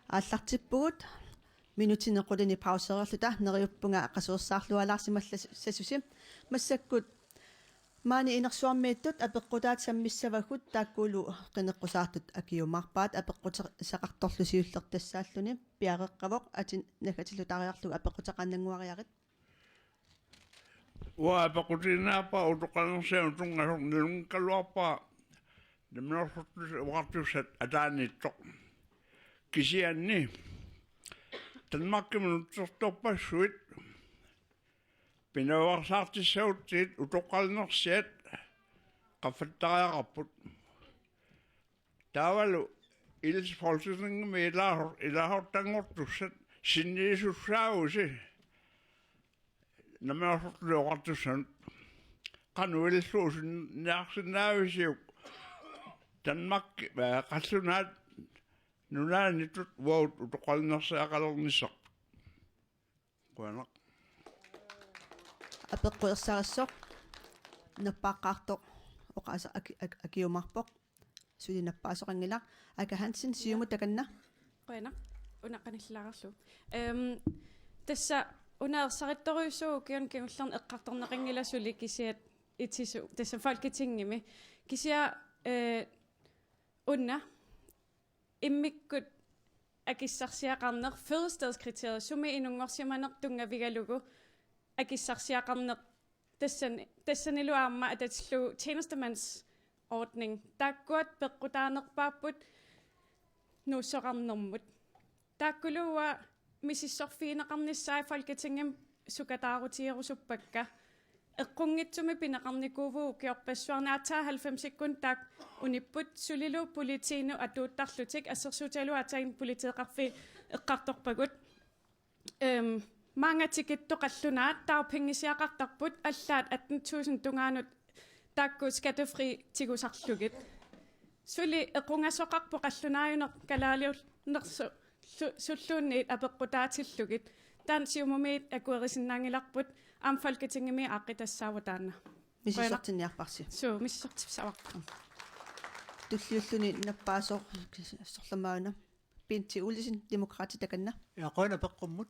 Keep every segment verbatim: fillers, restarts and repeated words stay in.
Aallartippugut, minutini qulini pauseerluta, neriuppunga qasuersaarlualaarsimassasusi. Massakkut maani inersuarmiittut apeqqutaat sammissavagut, taakkulu qineqqusaartut akiumaarpaat, apeqquteqartorlu siulleq tassaalluni piareeqqavoq, atit naggatillutariarlugu apeqquteqaannannguariarit. Uanga apeqqutigiinnarpara utoqqalinersianut tunngasoq, nalunngikkaluarpara Namminersorlutik Oqartussat ataaniittoq. Kisianni Danmarkimut nutsertorpassuit pinaveersaartissagutsigit utoqqalinersiat qaffattariaqarput. Taavalu ilissi Folketingimi ilaasoq, ilaasortanngortussat sinniisussaavusi Namminersorlutik Oqartussanut. Qanoq ilillugu sinniarsinnaavisiuk Danmark, eh, qallunaat nunaanniittut uagut utoqqalinersiaqalernissarput? Qujanaq. Apeqqut ersarissoq, nappaaqqaartoq oqaaseq aki-, ak-, akiumaarpoq. Suli nappaasoqanngilaq. Aka Hansen, Siumut, takanna. Qujanaq. Una qanillilaarlugu. Ehm, tassa una ersarittorujussuuvoq ukiuni kingullerni, eqqartorneqanngilaq suli, kisiat itisu-, tassa Folketingimi. Kisianni, eh, una immikkut akissarsiaqarneq, fødestedskriteriet, sumi inunngorsimaneq tunngavigalugu akissarsiaqarneq, tassani, tassanilu aamma atatillugu tjenestemandsordning. Taakkua peqqutaanerpaapput nuussoqarnermut. Taakkulu uanga misissorfigineqarnissaat Folketingimi sukataarutigerusuppakka. Eqqunngitsumik pineqarnikuuvugut ukiorpassuarni. Aatsaat halvfemsikkunni taakku unipput, sulilu politiinut atuuttarlutik, assersuutigalugu aatsaannguaq politeeqarfiit eqqartorpagut. Ehm, maanga tikittoq qallunaat dagpengisiaqartarput, allaat atten tusind tungaanut taakku skattefri tigusarlugit. Suli equngasoqarpoq qallunaajuneq kalaaliunersu-, su-, sulluunniit apeqqutaatillugit. Taanna Siumumiit akuerisinnaanngilarput, aamma Folketingimi aaqqitassaagut taanna. Misissortinniarparsi. Suu, misissortissavarput. Tulliulluni nappaasoq, sorlamaana. Bente Olsen, Demokraatit, takanna. Ja, qujanaq apeqqummut.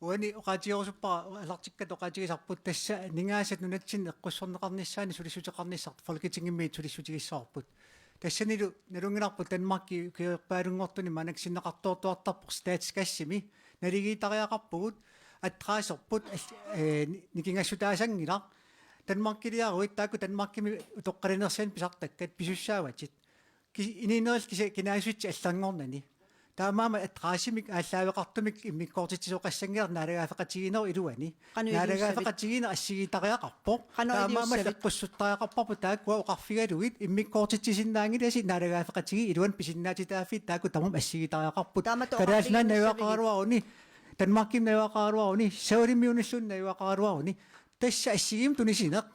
Uani oqaatigerusuppara, aallartikkatta oqaatigisarput, tassa aningaasat nunatsinni eqqussorneqarnissaannik sulissuteqarnissartik Folketingimiit sulissutigissavarput. Tassanilu nalunngilarput Danmarki ukiorpaalunngortuni maannakkut sinneqartoortuartarpoq statskassimi. Naligiittariaqarpugut, adresserput, al-, eh, ni-, nikingassutaasanngilaq. Danmarkiliaruit taakku Danmarkimi utoqqalinersianik pisartakkat pisussaavatit. Ki-, inuunerillu kisi-, kinaassutsip allanngornani. Taamaammat adressimik aallaaveqartumik immikkoortitsisoqassanngilaq naalagaaffeqatigiinnerup iluani. Qanoq iliussavit? Naalagaaffeqatigiinneq assigiittariaqarpoq. Qanoq iliussavit? Taamaammat eqqussuttariaqarparput taakku oqarfigalugit, immikkoortitsisinnaanngilasi naalagaaffeqatigiit iluanni pisinnaatitaaffii, taakku tamarmik assigiittariaqarput. Taamatut Kalaallit Nunaanni oqarfiginngisavigit? Najugaqaraluaruni, Danmarkimi najugaqaraluaruni, Savonimiunilluunniit najugaqaraluaruni. Tassa assigiimmik tunisineq,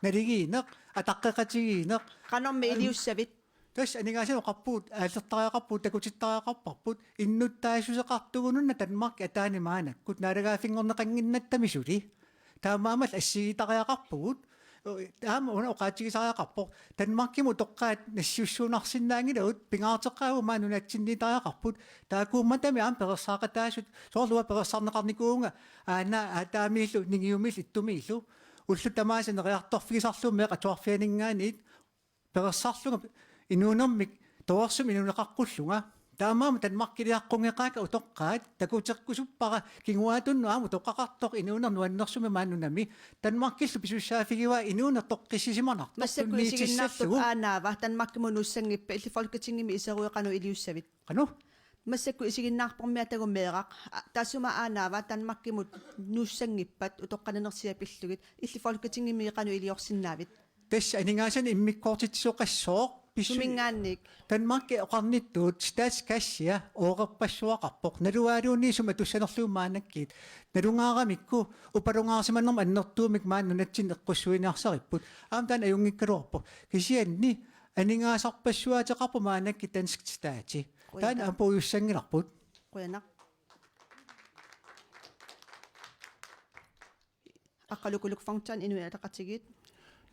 naligiinneq, ataqqeqatigiinneq. Qanormi iliussavit? Tassa aningaasanik oqarpugut, aallertariaqarpugut, takutittariaqarparput, innuttaassuseqartugununnga Danmarki ataani maannakkut naalagaaffinngorneqannginnattami suli. Taamaammat assigiittariaqarpugut. Taama una oqaatigisariaqarpoq. Danmarkimut utoqqaat nassiussuunnarsinnaanngilagut, pingaarteqqaavut maani nunatsinniittariaqarput. Taakkuummatami aamma perersaaqataasut, soorlu uanga perersarneqarnikuuvunga aana aataamiillu ningiumiillu ittumiillu. Ullut tamaasa neriartorfigisarlunga meeqqat atuarfianinngaanniit perersarlunga inuunermik torersumik inuuneqaqqullunga. Taamaammat Danmarkiliaqqunngeqaakka utoqqaat, takuteqqusuppara kinguaatunut aamma utoqqaqartoq inuuneq nuannersumik maani nunami. Danmarkillu pisussaaffigivaa inuuneq toqqissisimanartoq. Massakkut isiginnaartup tunniutissallugu. Aanaava Danmarkimut nuussanngippat, illit Folketingimi iseruit qanoq iliussavit? Qanoq? Massakkut isiginnaarpormi atagu meeraq. A-, taassuma aanaava Danmarkimut nuussanngippat utoqqalinersiat pillugit, illit Folketingimi qanoq iliorsinnaavit? Tassa aningaasanik immikkoortitsisoqassooq, pissu-, Suminngaanniit? Danmarki oqarnittut statskassia oqarpassuaqarpoq. Nalugaluunniit sumik atussanerlugu maannakkut. Nalungaaramikku upalungaarsimanermut annertuumik maani nunatsinni eqqussuiniarsaripput. Aamma taanna ajunngikkaluarpoq. Kisianni aningaasarpassuaateqarpoq maannakkut dansk stati. Qujanaq. Taanna aamma puigussanngilarput. Qujanaq. Aqqalukuluk Fontain, Inuit Ataqatigiit.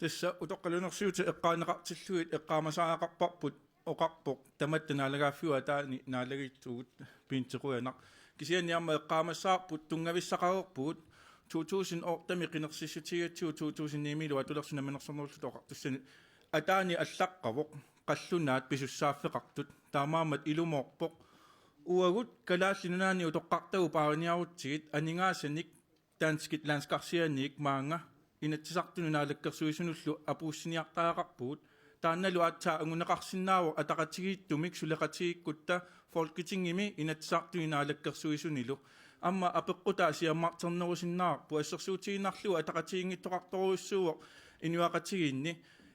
Tassa utoqqalinersiutit eqqaaneqartillugit eqqaamasariaqarparput oqarpoq tamatta naalagaaffiup ataani naalagittugut, Bente, qujanaq. Kisianni aamma eqqaamassavarput tunngavissaqareerpugut to tusind otte-mi qinersissutigatsigu to tusind ni-milu Atulersup Namminersornerullutik Oqartussanit ataani allaqqavoq qallunaat pisussaaffeqartut. Taamaammat ilumoorpoq uagut Kalaallit Nunaanni utoqqartagut paariniarutsigit aningaasanik danskit landskarsianiit maanga Inatsisartunut Naalakkersuisunullu apuussiniartariaqarpugut. Taannalu aatsaat anguneqarsinnaavoq ataqatigiittumik suleqatigiikkutta Folketingimi Inatsisartuni Naalakkersuisunilu. Aamma apeqqutaa siammarternerusinnaavarput, assersuutigiinnarlugu ataqatigiinngittoqartorujussuuvoq inuiaqatigiinni.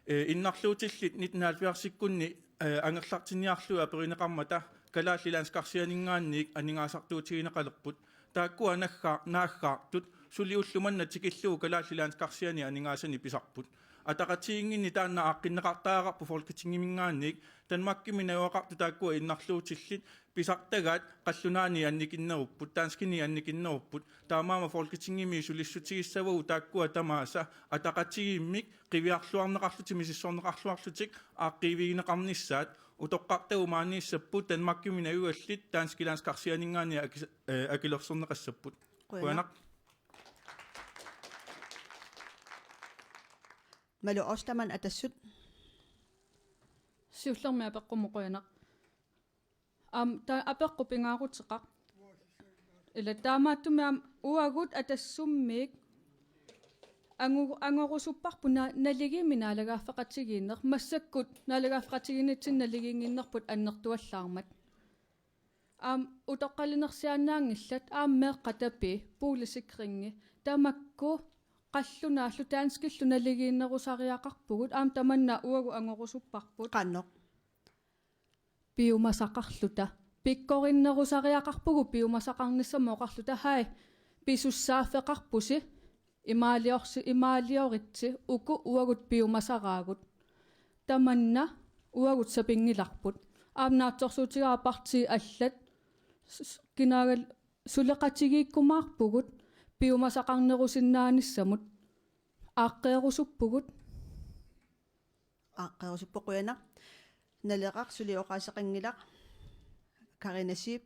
Eh, innarluutillit nitten halvfjerdsikkunni, eh, angerlartinniarlugit aperineqarmata Kalaallit Landskarsianinngaanniit aningaasartuutigineqalerput. Taakkua nagga-, naaggaartut suli ulloq manna tikillugu Kalaallit Landskarsiani aningaasanik pisarput. Ataqatigiinnginni taanna aaqqinneqartariaqarpoq Folketingiminngaanniit, Danmarkimi najugaqartut taakkua innarluutillit pisartagaat qallunaanit annikinnerupput, danskiniit annikinnerupput. Taamaammat Folketingimi sulissutigissavagut taakkua tamaasa ataqatigiimmik qiviarluarneqarlutik misissorneqarluarlutik aaqqiivigineqarnissaat. Utoqqartagut maaniissapput Danmarkimi najugallit danskit landskarsianinngaanniit akis-, eh, akilersorneqassapput. Qujanaq. Qujanaq. Malu Ostermann, Atassut. Siullermik apeqqummut qujanaq. Aamma taava apeqqut pingaaruteqarpoq. Ila taamaattumik aamma uagut Atassummiit angu-, angorusupparput na-, naligiimmi naalagaaffeqatigiinneq, massakkut naalagaaffeqatigiinnitsinni naligiinnginnerput annertuallaarmat. Aamma utoqqalinersiaannaanngillat, aamma meeqqat tapii, boligsikringi, tamakku qallunaallu danskillu naligiinnerusariaqarpugut, aamma tamanna uagut angorusupparput. Qanoq? Piumasaqarluta. Pikkorinnerusariaqarpugut piumasaqarnissamut oqarluta: Haj, pisussaaffeqarpusi, imaaliorsi-, imaalioritsi, uku uagut piumasaraagut. Tamanna uagut sapinngilarput. Aamma naatsorsuutigaara partiit allat s-, s-, kinaagal-, suleqatigiikkumaarpugut piumasaqarnerusinnaanissamut. Aaqqeerusuppugut. Aaqqeerusuppoq, qujanaq. Naleraq suli oqaaseqanngilaq. Karina Zeeb.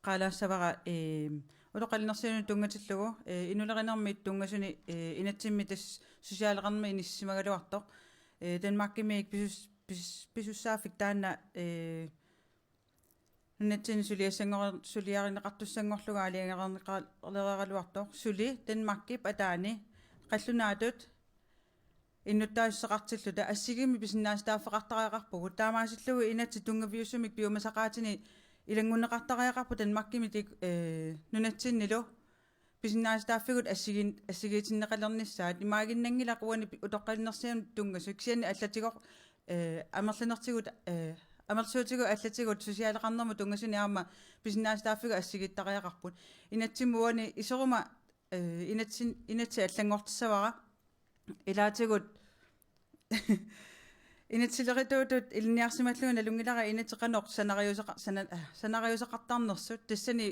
Qaalaassavara, eh, utoqqalinersianut tunngatillugu, eh, inulerinermit tunngasuni, eh, inatsimmi tassa socialeqarnermi inissisimagaluartoq. Eh, Danmarkimiit pisus-, pis-, pisussaaffik taanna, eh, nunatsinni suliassanngor-, suliarineqartussanngorlugu aalajangereerneqalereeraluartoq. Suli Danmarkip ataani qallunaatut innuttaassuseqartilluta assigiimmik pisinnaatitaaffeqartariaqarpugut. Taamaasillugu inatsit tunngaviusumik piumasaqaatini ilanngunneqartariaqarput Danmarkimi tik-, eh, nunatsinnilu pisinnaatitaaffigut assigiin-, assigiitinneqalernissaat. Imaaginnanngilaq uani pi-, utoqqalinersianut tunngasut, kisianni allatigoq, eh, amerlanertigut, eh, amerlasuutigut allatigut socialeqarnermut tunngasuni aamma pisinnaatitaaffigut assigiittariaqarput. Inatsimmut uani iseruma, eh, inatsin-, inatsit allanngortissavara. Ilaatigut inatsilerituutut ilinniarsimallugu nalunngilara inatsit qanoq sanariuseqa-, sana-, eh, sanariuseqartarnersut. Tassani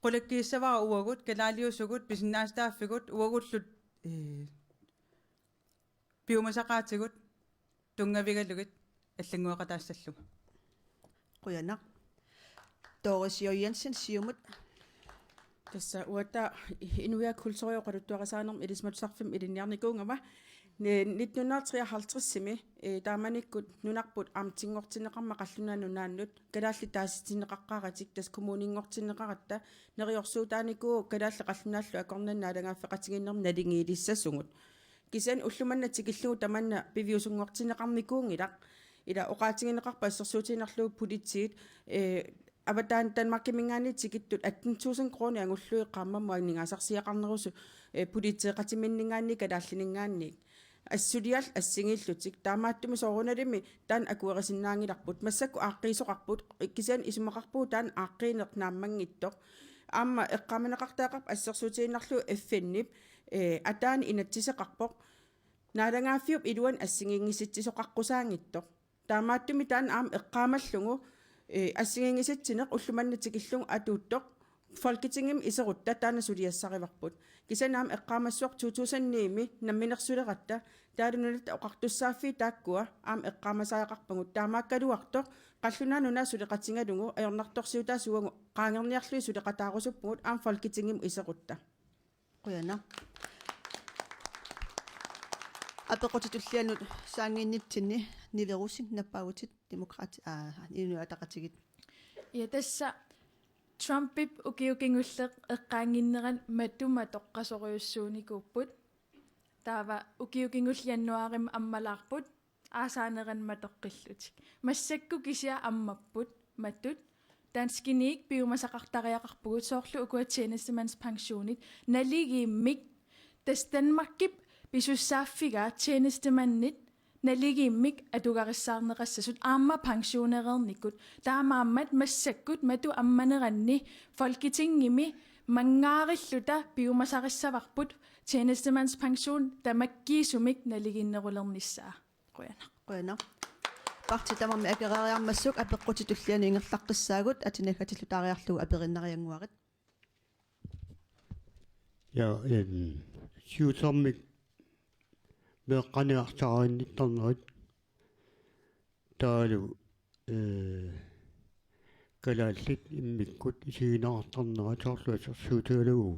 qulakkiissavara uagut, kalaaliusugut, pisinnaatitaaffigut, uagullu, eh, piumasaqaatigut tunngavigalugit allanngueqataassallugu. Qujanaq. Doris J. Jensen, Siumut. Tassa uatta Inuiaat kulturi oqaluttuarisaanermut Ilisimatusarfimmi ilinniarnikuugama. Ni-, nitten hundrede og treoghalvtreds-imi, eh, taamanikkut nunarput amtinngortinneqarmat qallunaat nunaannut kalaallit taasitinneqaqqaaratik, tassa kommuninngortinneqaratta, neriorsuutaanikuuvoq kalaallit qallunaallu akornanni naalagaaffeqatigiinnermi naligiilissasugut. Kisianni ulloq manna tikillugu tamanna piviusunngortinneqarnikuunngilaq. Ila oqaatigineqarpoq assersuutigiinnarlugu politiit, eh, avataani Danmarkiminngaanniit tikittut atten tusind kroner angullugit qaammammut aningaasarsiaqarnerusoq, eh, politieqatiminninngaanniit kalaallininngaanniit. Assuliallu assigiillutik. Taamaattumik soorunalimi taanna akuerisinnaanngilarput. Massakkut aaqqiisoqarput, kisianni isumaqarpugut taanna aaqqiineq naammanngitsoq. Aamma eqqaamaneqartariaqarpoq assersuutigiinnarlugu F N-ip, eh, ataani inatsiseqarpoq. Naalagaaffiup iluani assigiinngisatsisoqaqqusaanngitsoq. Taamaattumik taanna aamma eqqaamallugu, eh, assigiinngisatsineq ulloq manna tikillugu atuuttoq Folketingimi iserutta taanna suliassarivarput. Kisianni aamma eqqaamassavarput to tusind ni-mi namminersuleratta, taavalu Nunatta Oqartussaaffiit taakkua aamma eqqaamasariaqarpagut, taamaakkaluartoq qallunaat nunaat suleqatigalugu ajornartorsiutaat uagut qaangerniarlugit suleqataarusuppugut aamma Folketingimi iserutta. Qujanaq. Apeqqutit tullianut saanngiinnitsinni Nivi Rosing, nappaavutit, Demokraat, aa, Inuit Ataqatigiit. Ja, tassa Trumpip ukioq kingulleq eqqaannginnerani matu matoqqasorujussuunikuupput. Taava ukioq kingulleq januaarimi ammalaarput aasaanerani matoqqillutik. Massakkut kisianni ammapput matut. Danskiniit piumasaqartariaqarpugut, soorlu ukua tjenestemandspensionit naligiimmik. Tassa Danmarkip pisussaaffigaa tjenestemandit naligiimmik atugarissaarneqassasut aamma pensionereernikkut. Taamaammat massakkut matu ammaneranni Folketingimi mangaarilluta piumasarissavarput tjenestemandspension tamakkiisumik naligiinnerulernissaa. Qujanaq. Qujanaq. Partii tamarmik akereeriarmassuk apeqqutit tullianut ingerlaqqissaagut, atinaggatilluta aariarlugu aperinnariannguarit. Ja, em, siullermik meeqqanik arsaarinnittarnerit taavalu, eh, kalaallit immikkut isigineqartarnerat, soorlu assersuutigalugu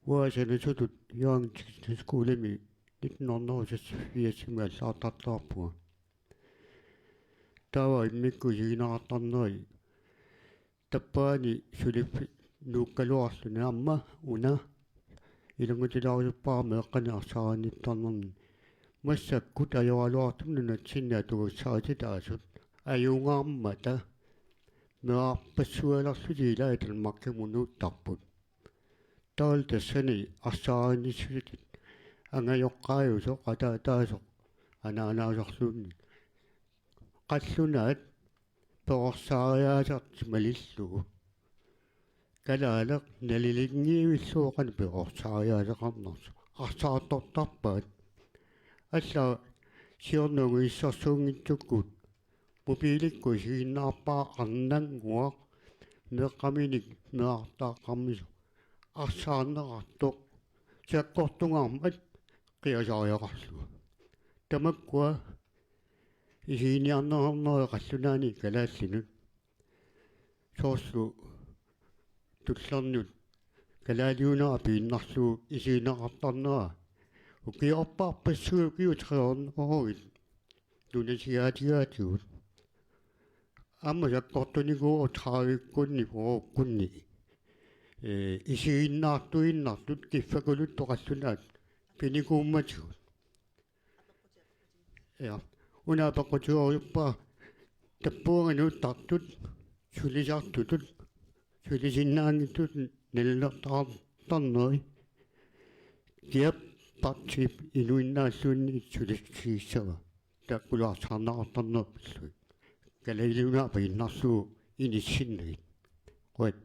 uanga sanasutut Hjørring Tekniske Skolemi nitten hundrede og seksogfirsimi allagartartuarpunga. Taava immikkut isigineqartarneri tappavani suliffi nuukkaluarluni aamma una ilanngutilaarusuppara meeqqanik arsaarinnittarnermi. Massakkut ajoraluartumik nunatsinni atugassarititaasut ajugaarmata meerarpassualerlutik ilaat Danmarkimut nuuttarput. Taavalu tassani arsaarinissutit angajoqqaajusoq, ataataasoq anaanaasorluunniit qallunaat perorsaariaasertik malillugu. Kalaaleq nalilinngivilluni qanoq perorsaariaaseqarnersoq. Arsaartortarpaat. Allaat siorna ungasissorsuunngitsukkut mobiilikkut isiginnaarpara arnannguaq meeqqaminik meerartaaqqammisoq. Arsaarneqartoq sakkortungaarmat qiasariaqarlugu. Tamakkua isiginiarneqarnerat qallunaanit kalaallinut. Soorlu tullernut kalaaliunera piinnarlugu isigineqartarnera ukiorpassuit ukiut tre hundrede nunasiaatigaatigut. Aamma sakkortunikuuvoq tredivikkunni, fyrrekkunni, eh, isiginnaartuinnartut kiffakuluttoq qallunaat pinikuummatigut. Ja. Una apeqqutigerusuppara tappavani nuuttartut, sulisartutut, sulisinnaanngitsutut nalilertaqartarneri. Kia partiip inuinnaalluni sulissutigissava? Taakkulu arsaarneqartarnerat pillugit. Kalaaliunera piinnarlugu inissinnagit. Qujan.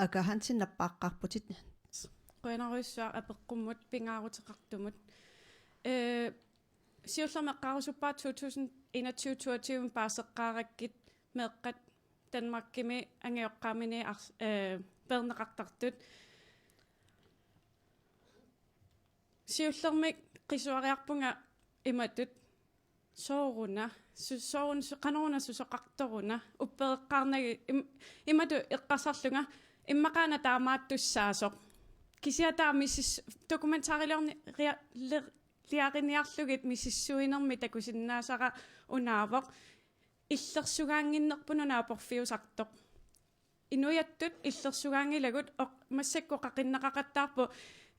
Aka Hansen, nappaaqqaarputit. Qujanarujussuaq apeqqummut pingaaruteqartumut. Ee, siullermik eqqaarusuppara to tusind enogtyve toogtyve paaseqqaarakkit meeqqat Danmarkimi angajoqqaamini ars-, ee, peerneqartartut. Siullermik qisuariarpunga imatut: Sooruna, su-, soorun-, su-, qanoruna susoqartoruna, uppereqqaarnagit, im-, imatut eqqarsarlunga, immaqaana taamaattussaasoq. Kisianni taama missis-, dokumentariliorni-, ria-, ler-, liariniarlugit misissuinermi takusinnaasara unaavoq: illersugaannginnerput una aporfiusartoq. Inuiattut illersugaanngilagut, oq-, massakkut qaqinneqaqattaarpoq,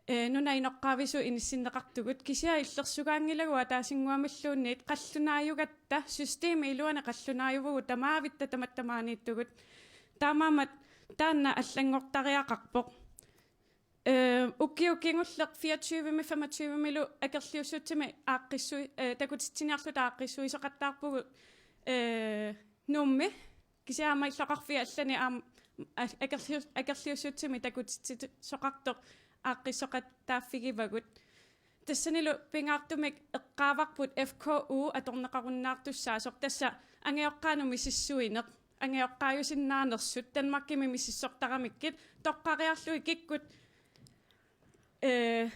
ee, nunap inoqqaavisut inissinneqartugut. Kisianni illersugaanngilagut ataasinnguamilluunniit qallunaajugatta, systemi iluani qallunaajuvugut, tamaavitta tamatta maaniittugut. Taamaammat taanna allanngortariaqarpoq. Ee, ukioq kingulleq fireogtyvemi femogtyvemilu akerliussutsimik aaqqissui-, ee, takutitsiniarluta aaqqissuisoqattaarpugut, ee, Nuummi. Kisianni aamma illoqarfiit allanit aam-, a-, akerlius-, akerliussutsimik takutitsisoqartoq aaqqissoqataaffigivagut. Tassanilu pingaartumik eqqaavarput F K U atorneqarunnaartussaasoq, tassa angajoqqaanut misissuineq, angajoqqaajusinnaanersut, Danmarkimi misissortaramikkit, toqqariarlugit kikkut, ee,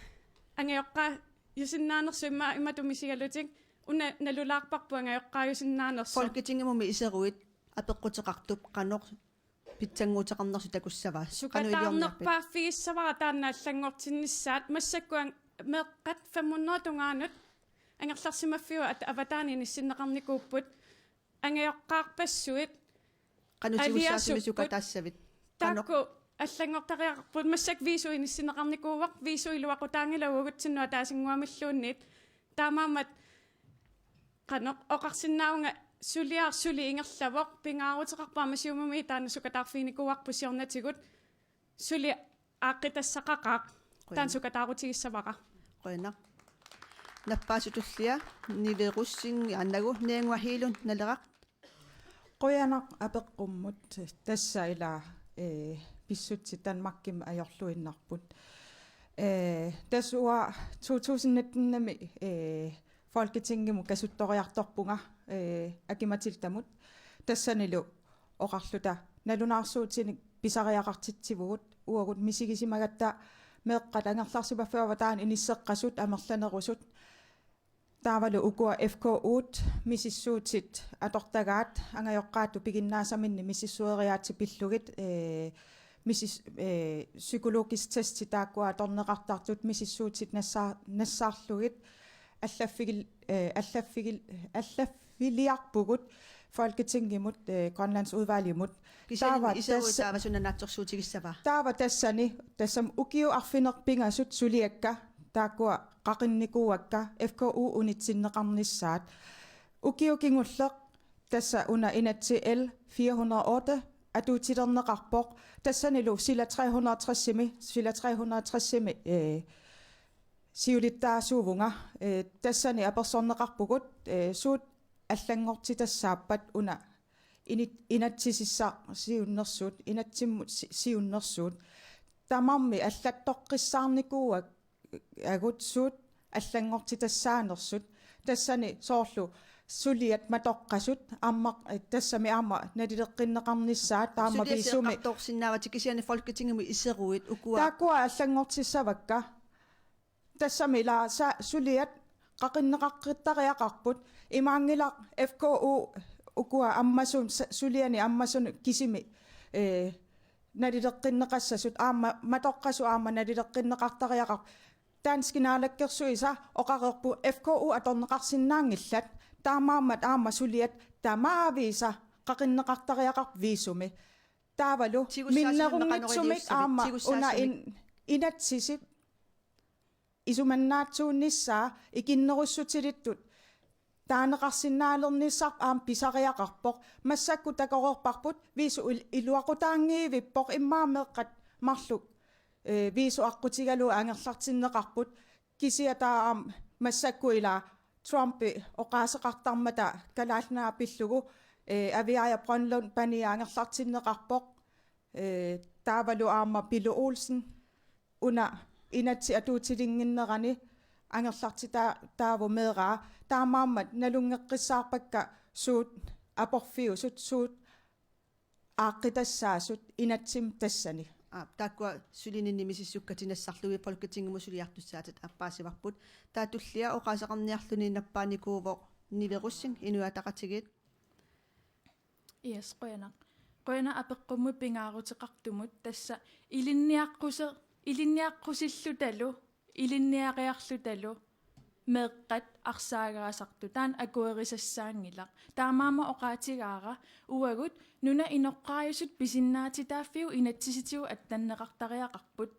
angajoqqaajusinnaanersut imma-, imatut misigalutik, una nalulaarparput angajoqqaajusinnaanersut. Folketingimumi iseruit apeqquteqartup qanoq pitsannguuteqarnersoq takussava? Qanoq iliorniarpit? Sukataarnerpaaffigissavara taanna allanngortinnissaat, massakkut meeqqat fem hundrede tungaanut angerlarsimaffiup at-, avataani inissinneqarnikuupput, angajoqqaarpassuit, qanoq tigussaasumik aliasukkut, sukataassavit? Qanoq? Taakku allanngortariaqarput, massakkut viisu inissinneqarnikuuvoq, viisu iluaqutaanngilaq uagutsinnut ataasinnguamilluunniit. Taamaammat qanoq oqarsinnaavunga, suliaq suli ingerlavoq, pingaaruteqarpoq aamma Siumumi taanna sukataarfiginikuuarput siornatigut, suli aaqqitassaqaqaaq. Qujan. Taanna sukataarutigissavara. Qujanaq. Nappaasutullia, Nivi Rosing, annagu Niangua Hiilun Naleraq. Qujanaq apeqqummut, tassa ila, ee, pissutsit Danmarkimi ajorluinnarput. Ee, tassa uanga to tusind nitten-imi, ee, Folketingimut kasuttoriartorpunga, ee, Aki-Mathildemut. Tassanilu oqarluta nalunaarsuutinik pisariaqartitsivugut, uagut misigisimagatta meeqqat angerlarsimaffiup avataani inisseqqasut amerlanerusut. Taavalu ukua F K U-t misissuutit atortagaat, angajoqqaatut piginnaasaminnik misissueriaatsit pillugit, ee, misis-, ee, psykologisk testi taakkua atorneqartartut, misissuutit nassaa-, nassaarlugit, allaffigil-, ee, allaffigil-, allaffiliarpugut Folketingimut, ee, Grønlandsudvalgimut. Kisianni taava iseruit tassa-, taava suna naatsorsuutigissava? Taava tassani, tassami ukiut arfineq-pingasut suliakka, taakkua qaqinnikuuakka F K U unitsinneqarnissaat. Ukioq kingulleq tassa una inatsit L fire hundrede og otte atuutilerneqarpoq. Tassanilu sila tre hundrede og tres-imi, sila tre hundrede og tres-imi, ee, siulittaasuuvunga, ee, tassani apersorneqarpugut, ee, suut allanngortitassaappat una init-, inatsisissaq siunnersuut, inatsimmut si-, siunnersuut. Tamarmik allattoqqissaarnikuuagut suut allanngortitassaanersut. Tassani soorlu suliat matoqqasut aamma, ee, tassami aamma nalileqqinneqarnissaat, taama suliat viisumi seeqqartorsinnaavatit, kisianni Folketingimi iseruit ukua. Taakkua allanngortissavakka. Tassami ila sa-, suliat qaqinneqaqqittariaqarput, imaanngilaq F K U ukua ammasun sa-, suliani ammasunut kisimi, ee, nalileqqinneqassasut aamma matoqqasut aamma nalileqqinneqartariaqar-, danskit naalakkersuisa oqareerput F K U atorneqarsinnaanngillat, taamaammat aamma suliat tamaavisa qaqinneqartariaqarput viisumi. Taavalu minnerunngitsumik aamma una in-, inatsisit isumannaatsuunnissaa ikinnerussutilittut taaneqarsinnaalernissarput aamma pisariaqarpoq. Massakkut takoreerparput viisu il-, iluaqutaanngivippoq, immaqa meeqqat marluk, ee, viisu aqqutigalugu angerlartinneqarput. Kisianni taava aamma massakkut ila Trumpi oqaaseqartarmata Kalaallit Nunaat pillugu, ee, Aviaja Brønlund pania angerlartinneqarpoq. Ee, taavalu aamma Pele Olsen, una inatsit atuutilinnginnerani angerlartitaa-, taava meeraa, taamaammat nalunngeqqissaarpakka suut aporfiusut, suut aaqqitassaassasut inatsimmi tassani. Aap, taakkua sulininni misissukkatit nassarlugit Folketingimut suliartussaatit aappaasivarput. Taava tullia oqaaseqarniarluni nappaanikuuvoq Nivi Rosing, Inuit Ataqatigiit. Yes, qujanaq. Qujanaq apeqqummut pingaaruteqartumut, tassa ilinniaqquse-, ilinniaqqusillutalu, ilinniariarlutalu meeqqat arsaagaasartut, taanna akuerisassaanngilaq. Taamaammat oqaatigaara uagut nunap inoqqaajusut pisinnaatitaaffiup inatsisitigut attanneqartariaqarput.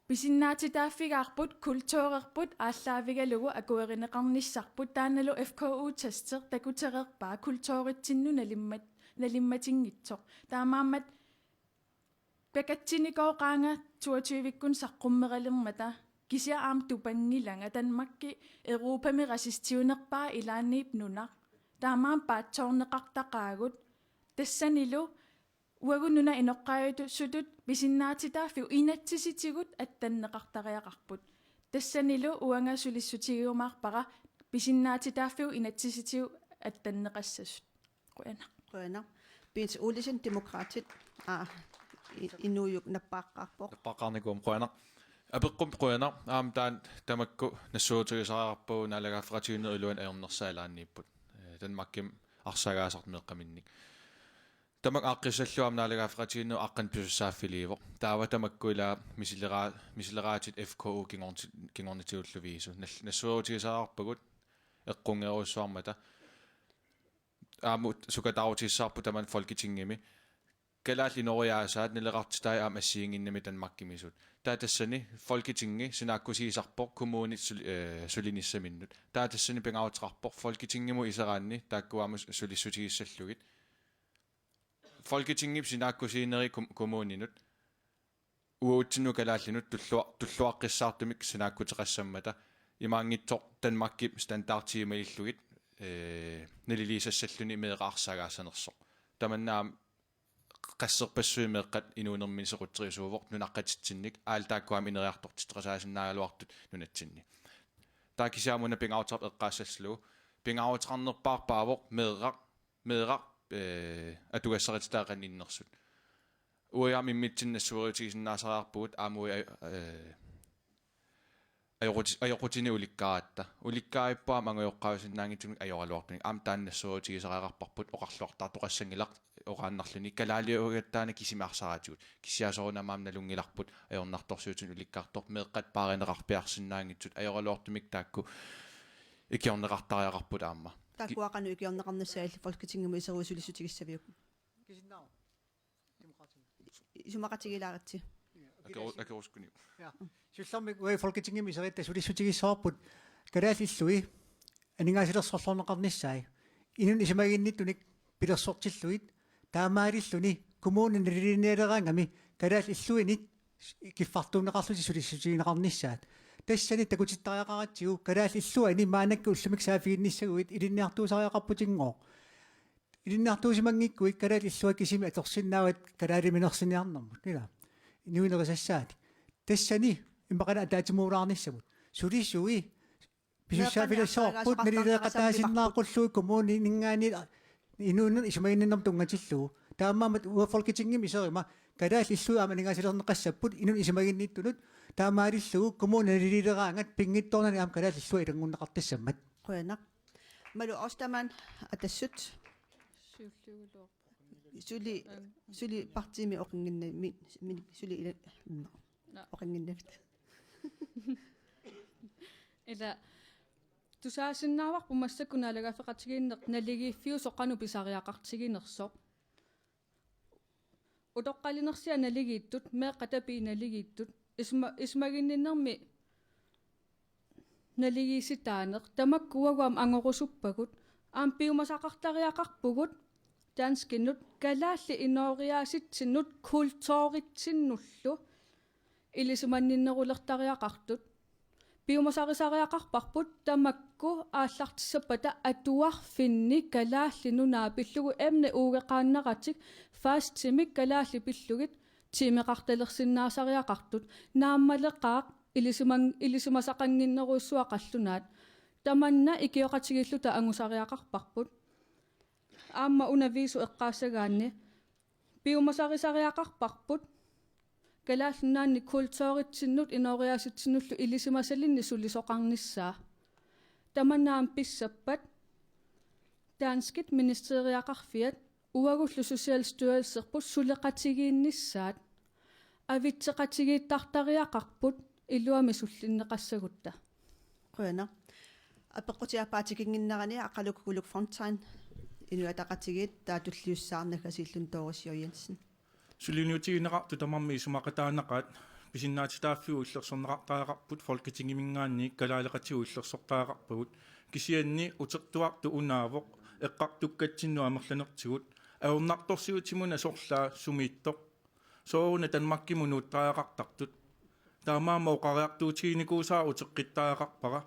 Pisinnaatitaaffigaarput, kulturerput aallaavigalugu akuerineqarnissarput, taannalu F K U-testi takutereerpaa kulturitsinnut nalimmat-, nalimmatinngitsoq. Taamaammat pakatsinikoqaanga toogtyve-kkut saqqummeralernata, kisianni aamma tupanngilanga, Danmarki Europami racistiunerpaa ilaanniippoq nunaq. Taamaammat paatsoorneqartaqaagut. Tassanilu uagut nunap inoqqaajusutut pisinnaatitaaffiup inatsisitigut attanneqartariaqarput. Tassanilu uanga sulissutigiumaarpara pisinnaatitaaffiup inatsisitigut attanneqassasut. Qujanaq. Qujanaq. Peter Olsen, Demokraatit. Aa, i-, Inuujuk nappaaqqaarpoq. Nappaaqqaarnikuuvoq, qujanaq. Apeqqummi qujanaq. Aamma taanna tamakku nassuerutigisariaqarpagut naalagaaffeqatigiinnerup iluani ajornersaat ilaanniipput. Eh, Danmarkimi arsaagaasartut meeqqaminnik. Tamakku aaqqissallugu aamma naalagaaffeqatigiinnerup aqqaneq-pisussaaffiliivoq. Taava tamakku ila misileraa-, misileraatit F K U kingornti-, kingornatigulluunniit. Nas-, nassuerutigisariaqarpagut eqqunngerujussuarmata. Aamma sukataarutigissavarput tamanna Folketingimi. Kalaallit inooriaasaat naleqartitai aamma assigiinnginnami Danmarkimisut. Taava tassani Folketingi sinaakkusiisarpoq kommunit sul-, eh, sulinissaminnut. Taava tassani pingaaruteqarpoq Folketingimut iseraanni taakku aamma sulissutigissallugit. Folketingip sinaakkusiineri kom-, kommuninut uatsinnut kalaallinut tullua-, tulluaqqissaartumik sinaakkuteqassammata imaanngitsoq Danmarkip standardii malillugit, eh, naliliisassalluni meeqqat arsaagaassanersoq. Tamanna aamma qasserpassuit meeqqat inuunerminni sequtserisuuvoq nunaqqatitsinnik aamma taakku aamma ineriartortitseqasaasinnaagaluartut nunatsinni. Taava kisianni aamma una pingaaruteqarpoq eqqaassallugu. Pingaaruteqarnerpaarpaavoq meeraq, meeraq, eh, atugassarititaat qanoq innersut. Uagut aamma immitsinnut nassuerutigisinnaasariaqarpugut aamma uagut, eh, ajoquti-, ajoqutinik ulikkaaratta. Ulikkaarippoq aamma angajoqqaasinnaanngitsumik ajoraluartunik. Aamma taanna nassuerutigisariaqarparput oqarluartaartoqassanngilaq oqaannarluni kalaaliugattaarneq kisimi arsaraatigut. Kisianni soorunami aamma nalunngilarput ajornartorsiutinik ulikkaartoq meeqqat paarineqarpiarsinnaanngitsut ajoraluartumik taakku ikiorneqartariaqarput aamma. Taakkua qanoq ikiorneqarnissaat illit Folketingimut iseruit sulissutigissaviuk? Kisianni Demokraatit. Isumaqatigilaaritsi. Akeru-, akerusukuni. Ja. Siullermik uagut Folketingimi iseritta sulissutigissavarput kalaallit illui aningaasalersorluarneqarnissaat. Inunnut isumaginnittunik pilersortillugit taamaalilluni kommuninut naliliinialeraangami kalaallit illuinit kiffartuunneqarlutik sulissutigineqarnissaat. Tassani takutittariaqaratsigu kalaallit illuanni maannakkut ullumikkut saaffiginnissaguit ilinniartuusariaqarputigooq. Ilinniartuusimanngikkuit kalaallit illua kisimi atorsinnaavat kalaaliminersinniarnermut, ilaa. Inuunerisassaat. Tassani immaqalu ataatsimuulaarnissamut. Sulisui pisussaaffigissavarput nalileeqataasinnaaqqullugit kommunininngaanniit inuuneq isumaginninnermut tunngatillugu. Taamaammat uanga Folketingimi iseruma kalaallit illui aamma aningaasalerneqassapput inunnut isumaginnittunut taamaalillugu kommuninut naliliileraangat pinngitsoornani aamma kalaallit illua ilanngunneqartassammat. Qujanaq. Malu Ostermann, Atassut. Siulliuluarpoq. Suli, mm, suli partiimi oqannginnami, min-, suli ila-, mm, na, oqannginnavit. Ila tusaasinnaavarput massakkut naalagaaffeqatigiinneq naligiiffiusoq qanoq pisariaqartiginersoq. Utoqqalinersiat naligiittut, meeqqat apiit naligiittut, isuma-, isumaginninnermi naligiissitaaneq, tamakku uagut aamma angorusuppagut, aamma piumasaqartariaqarpugut, danskinut, kalaallit inooriaasitsinnut, kulturitsinnullu, ilisimanninnerulertariaqartut. Piumasarisariaqarparput tamakku aallartissappata atuarfinni Kalaallit Nunaat pillugu emne ugeqaannaratik fastimik kalaallit pillugit tiimeqartalersinnaasariaqartut. Naammaleqaaq ilisiman-, ilisimasaqannginnerujussuaq qallunaat. Tamanna ikioqatigiilluta angusariaqarparput. Aamma una Viisu eqqaassagaanni piumasarisariaqarparput Kalaallit Nunaanni kulturitsinnut inooriaasitsinnullu ilisimasalinnik sulisoqarnissaa. Tamanna aamma pissappat danskit ministeriaqarfiat uagullu Socialstyrelserput suleqatigiinnissaat. Avitseqatigiittartariaqarput iluamik sullinneqassagutta. Qujanaq. Apeqqutigaara paatikinnginnerani Aqqaluk Kukuluk Fontain, Inuit Ataqatigiit, taava tulliussaarnagasiilluni Doris J. Jensen. Suliniutigineqartut tamarmik isumaqataanaqaat pisinnaatitaaffiup illersorneqartariaqarput Folketingiminngaanniit kalaaleqatigut illersortariaqarpagut, kisianni utertuartut unaavoq eqqartukkatsinnut amerlanertigut ajornartorsiutimuna sorlaa sumiittoq. Sooruna Danmarkimut nuuttariaqartartut. Taamaammat oqariartuutiginikuusara uteqqittariaqarpara.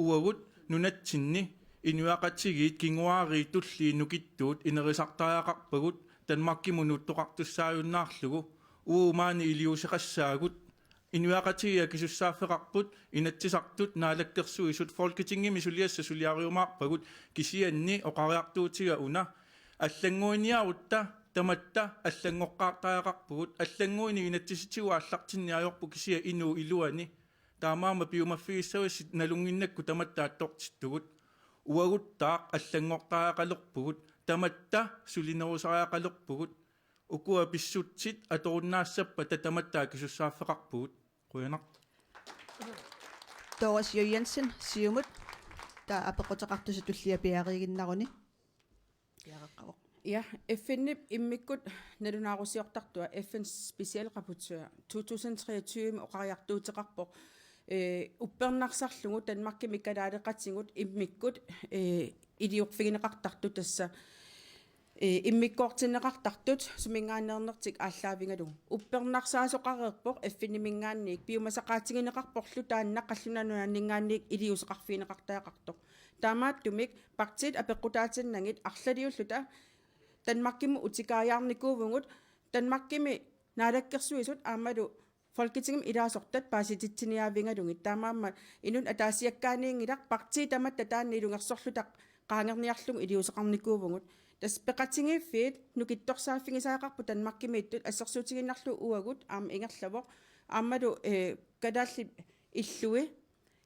Uagut nunatsinni inuiaqatigiit kinguaariit tulliit nukittuut inerisartariaqarpagut Danmarkimut nuuttoqartussaajunnaarlugu, uagut maani iliuuseqassaagut Inuiaqatigiit akisussaaffeqarput, Inatsisartut, Naalakkersuisut, Folketingimi suliassat suliariumaarpagut, kisianni oqariartuutiga una: allannguiniarutta tamatta allanngoqqaartariaqarpugut, allannguineq inatsisitigut aallartinneq ajorput kisianni inuup iluani. Taamaammat piumaffigissavatsigit nalunnginnakku tamatta attortittugut. Uaguttaaq allanngortariaqalerpugut, tamatta sulinerusariaqalerpugut. Ukua pissutsit atorunnaassappata tamatta akisussaaffeqarpugut. Qujanaq. Doris J. Jensen, Siumut, taava apeqquteqartussat tullia piareeriinnaruni. Piareeqqavoq. Ja, F N-ip immikkut nalunaarusiortartua, F N's special rapportør, to tusind treogtyve oqariartuuteqarpoq, eh, uppernarsarlugu Danmarkimi kalaaleqatigut immikkut, eh, iliorfigineqartartut tassa, eh, immikkoortinneqartartut suminngaanneernertik aallaavigalugu. Uppernarsaasoqareerpoq F N-iminngaanniit, piumasaqaatigineqarporlu taanna qallunaat nunaanninngaanniit iliuuseqarfigineqartariaqartoq. Taamaattumik partiit apeqqutaatinnagit arlaliulluta Danmarkimut utikaajaarnikuuvugut, Danmarkimi Naalakkersuisut aammalu Folketingimi ilaasortat paasititsiniaavigalugit. Taamaammat inunnut ataasiakkaaniinngilaq, partiit tamatta taanna ilungersorluta qaangerniarlugu iliuuseqarnikuuvugut. Tassa peqatigiiffiit nukittorsaaffigisariaqarput Danmarkimiittut, assersuutigiinnarlugu uagut aamma ingerlavoq, aammalu, eh, kalaallit illui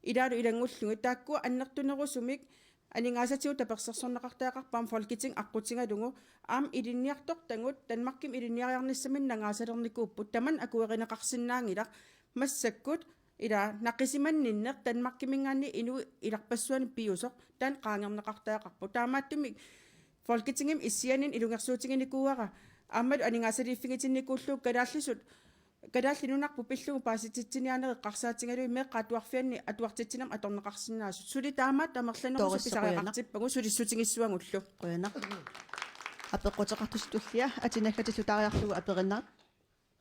ilaalu ilanngullugit, taakkua annertunerusumik aningaasatigut tapersersorneqartariaqarput aamma Folketing aqqutigalugu, aamma ilinniartortagut Danmarkimi ilinniariarnissaminnik nangaasalernikuupput. Tamanna akuerineqarsinnaanngilaq, massakkut ila naqisimanninneq Danmarkiminngaanniit inuit ilarpassuarnik piusoq, taanna qaangerneqartariaqarpoq. Taamaattumik Folketingimi issianinni ilungersuutiginikuuara, aammalu aningaasaliiffigitinnikuullugu kalaallisut, Kalaallit Nunaat pillugu paasititsiniaaneq eqqarsaatigalugu meeqqat atuarfianni atuartitsinermut atorneqarsinnaasut. Suli taamaattoq amerlanerusoq. Torissaq, qujanaq. Pisariaqartippagu sulissutigissuagullu. Qujanaq. Apeqquteqartussat tullia atinaggatillutaariarlugu aperinnaq.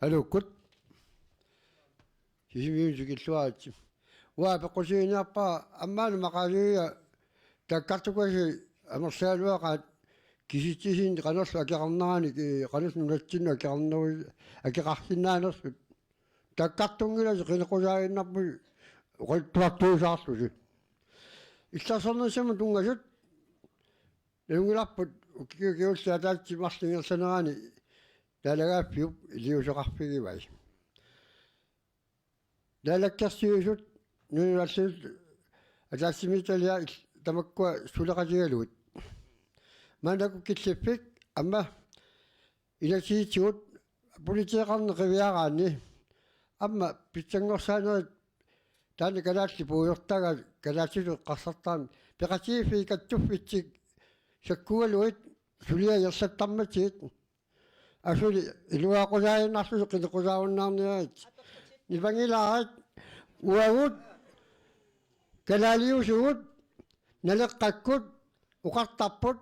Aluukkut. Sisimiunut tikilluaritsi. Uanga apeqqutiginiarpara ammaanut maqaasiviga taakkartukasik amerlagaluaqaat kisitsisinnik qanorlu akeqarneranik, eh, qanorlu nunatsinnut akeqarneru-, akeqarsinnaanersut. Taakkartunngilatit qineqqusaaginnarputit oqaluttuartuusaarlusi. Illersornissamut tunngasut nalunngilarput ukiut kingulliit ataatsip marluk ingerlanerani naalagaaffiup iliuuseqarfigivai. Naalakkersuisut nunanut allanut ataatsimiititaliaq il-, tamakkua suleqatigalugit. Maannakkut killiffik aamma inatsisitigut politeeqarneq qiviaraanni aamma pitsanngorsaanerit taanna kalaallit puigortagaat kalaallisut eqqarsartarami peqatigiiffiit kattuffitsik sakkugalugit suliaq ingerlattarmatigit. Asuli iluaqutaaginnarlusi qineqqusaarunnaarniarit. Nipanngilaarit uagut kalaaliusugut Naleqqakkut oqartarput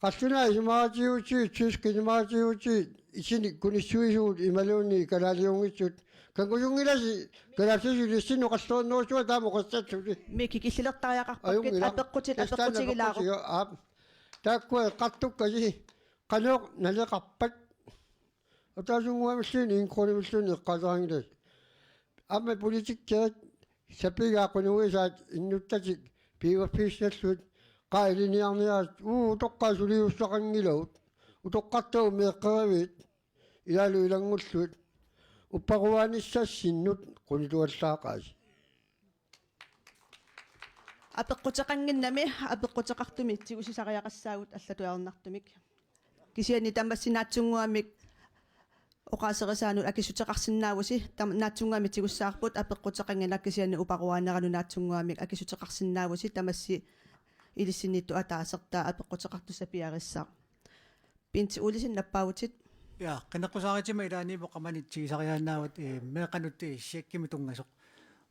qallunaat isumaqatigiiutigit, tyskit isumaqatigiiutigit, isinik kunissuisugut imaluunniit kalaaliunngitsut. Kanngusunngilasi kalaallisut ilissinnut oqalluarnerusua taama oqassassuli. Miki killilertariaqarpakkit. Ajunngilaq. Apeqqutit, tassa taanna apeqqutigilaaruq. Apeqqutiga, aap. Taakkua eqqartukkasi qanoq naleqarpat. Ataasinnguamilluunniit en kronimilluunniit eqqaasarinngilagut. Aamma politikkerit sapigaat qunugisaat innuttatik piumaffigissallugit qaa ilinniarniarit uu utoqqaat suliussaqanngilagut. Utoqqartagut meeqqeriviit ilaalu ilanngullugit. Upparuaanissassinnik qunituallaaqaasi. Apeqquteqannginnami apeqquteqartumi tigusisariaqassaagut allatujornartumik. Kisianni tamassi naatsunnguamik oqaaserisaanut akissuteqarsinnaavusi, tam-, naatsunnguamik tigussavarput apeqquteqanngilaq, kisianni uparuaaneranut naatsunnguamik akissuteqarsinnaavusi tamassi ilissinnittup ataasertaa apeqquteqartussat piareersaaq. Bent Olsen, nappaavutit. Ja, qineqqusaaritima ilaanni qamani tigusisariaannaavat, eh, meeqqanut, eh, checkimik tunngasoq.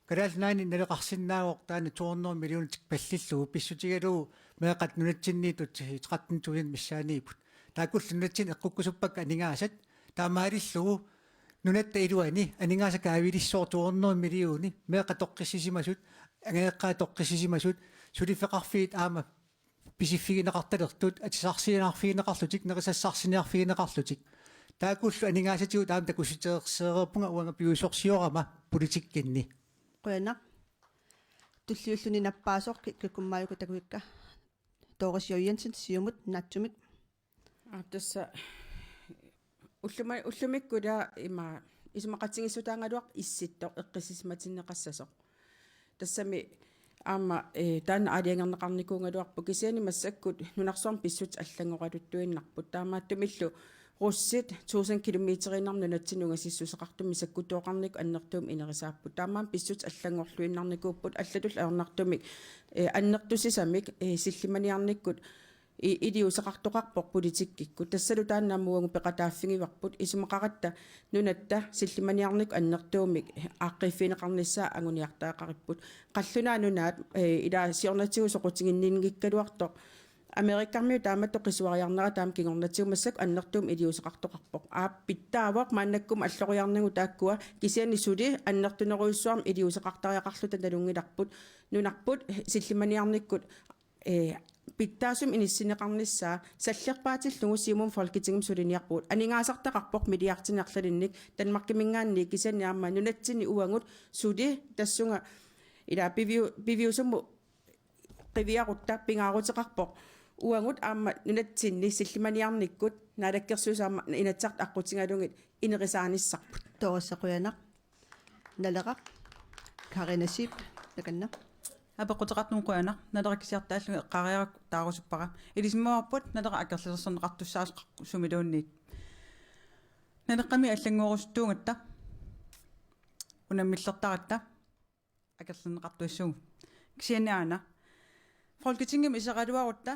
Kalaallit Nunaanni naleqarsinnaavoq taanna to hundrede millioner pallillugu pissutigalugu meeqqat nunatsinniittut tretten tusind missaaniipput. Taakkullu nunatsinni eqqukkusuppakka aningaasat, taamaalillugu nunatta iluani aningaasat kaavilissaaq to hundrede millioner, meeqqat toqqissisimasut, angajoqqaat toqqissisimasut, suliffeqarfiit aamma pisiffigineqartalertut, atisarsiinnarfigineqarlutik, nerisassarsiniarfigineqarlutik. Taakkuullu aningaasatigut aamma takussutissaqareerpunga uanga piviusorsiorama politikkinni. Qujanaq. Tulliulluni nappaasoq ki-, kikkummaajuku takuikka. Doris J. Jensen, Siumut, Naatsumik. Aa, tassa ulluma-, ullumikkut ila ima isumaqatigiissutaagaluarpoq Issittoq eqqissisimatinneqassasoq. Tassami aamma, eh, taanna aalajangerneqarnikuugaluarpoq kisianni massakkut nunarsuarmi pissutsit allanngoraluttuinnarput. Taamaattumillu russit tusind kilometeriinnarmik nunatsinnut ungasissuseqartumik sakkutuuqarnikkut annertuumik inerisaapput. Taamaammat pissutsit allanngorluinnarnikuupput allatullu ajornartumik, eh, annertusisamik, eh, sillimaniarnikkut i-, iliuuseqartoqarpoq politikkikkut. Tassalu taanna aamma uagut peqataaffigivarput isumaqaratta nunatta sillimaniarnikkut annertuumik aaqqiiffigineqarnissaa anguniartariaqaripput. Qallunaat Nunaat, eh, ila siornatigut soqutiginninngikkaluartoq Amerikkarmiut taamatut qisuariarnerat aamma kingornatigut massakkut annertuumik iliuuseqartoqarpoq. Aap, pitsaavoq maannakkut alloriarnagu taakkua, kisianni suli annertunerujussuarmik iliuuseqartariaqarluta nalunngilarput. Nunarput sillimaniarnikkut, eh, pitsaasumik inissinneqarnissaa sallerpaatillugu Siumumi Folketingimi suliniarpugut. Aningaasartaqarpoq milliardinik arlalinnik Danmarkiminngaanniit kisianni aamma nunatsinni uagut suli tassunga ila piviu-, piviusumut qiviarutta pingaaruteqarpoq. Uagut aamma nunatsinni sillimaniarnikkut Naalakkersuisut aamma Inatsisartut aqqutigalugit inerisaanissarput. Doris, qujanaq. Naleraq. Karina Zeeb, takanna. Apeqquteqartumik qujanaq. Naleraq kisiartaallunga eqqaariarakku taarusuppara. Ilisimavarput Naleraq akerlilersorneqartussaasoq sumiluunniit. Naleqqami allanngorusuttuugatta. Unammillertaratta. Akerlilerneqartuassuugut. Kisianni aana Folketingimi iseraluarutta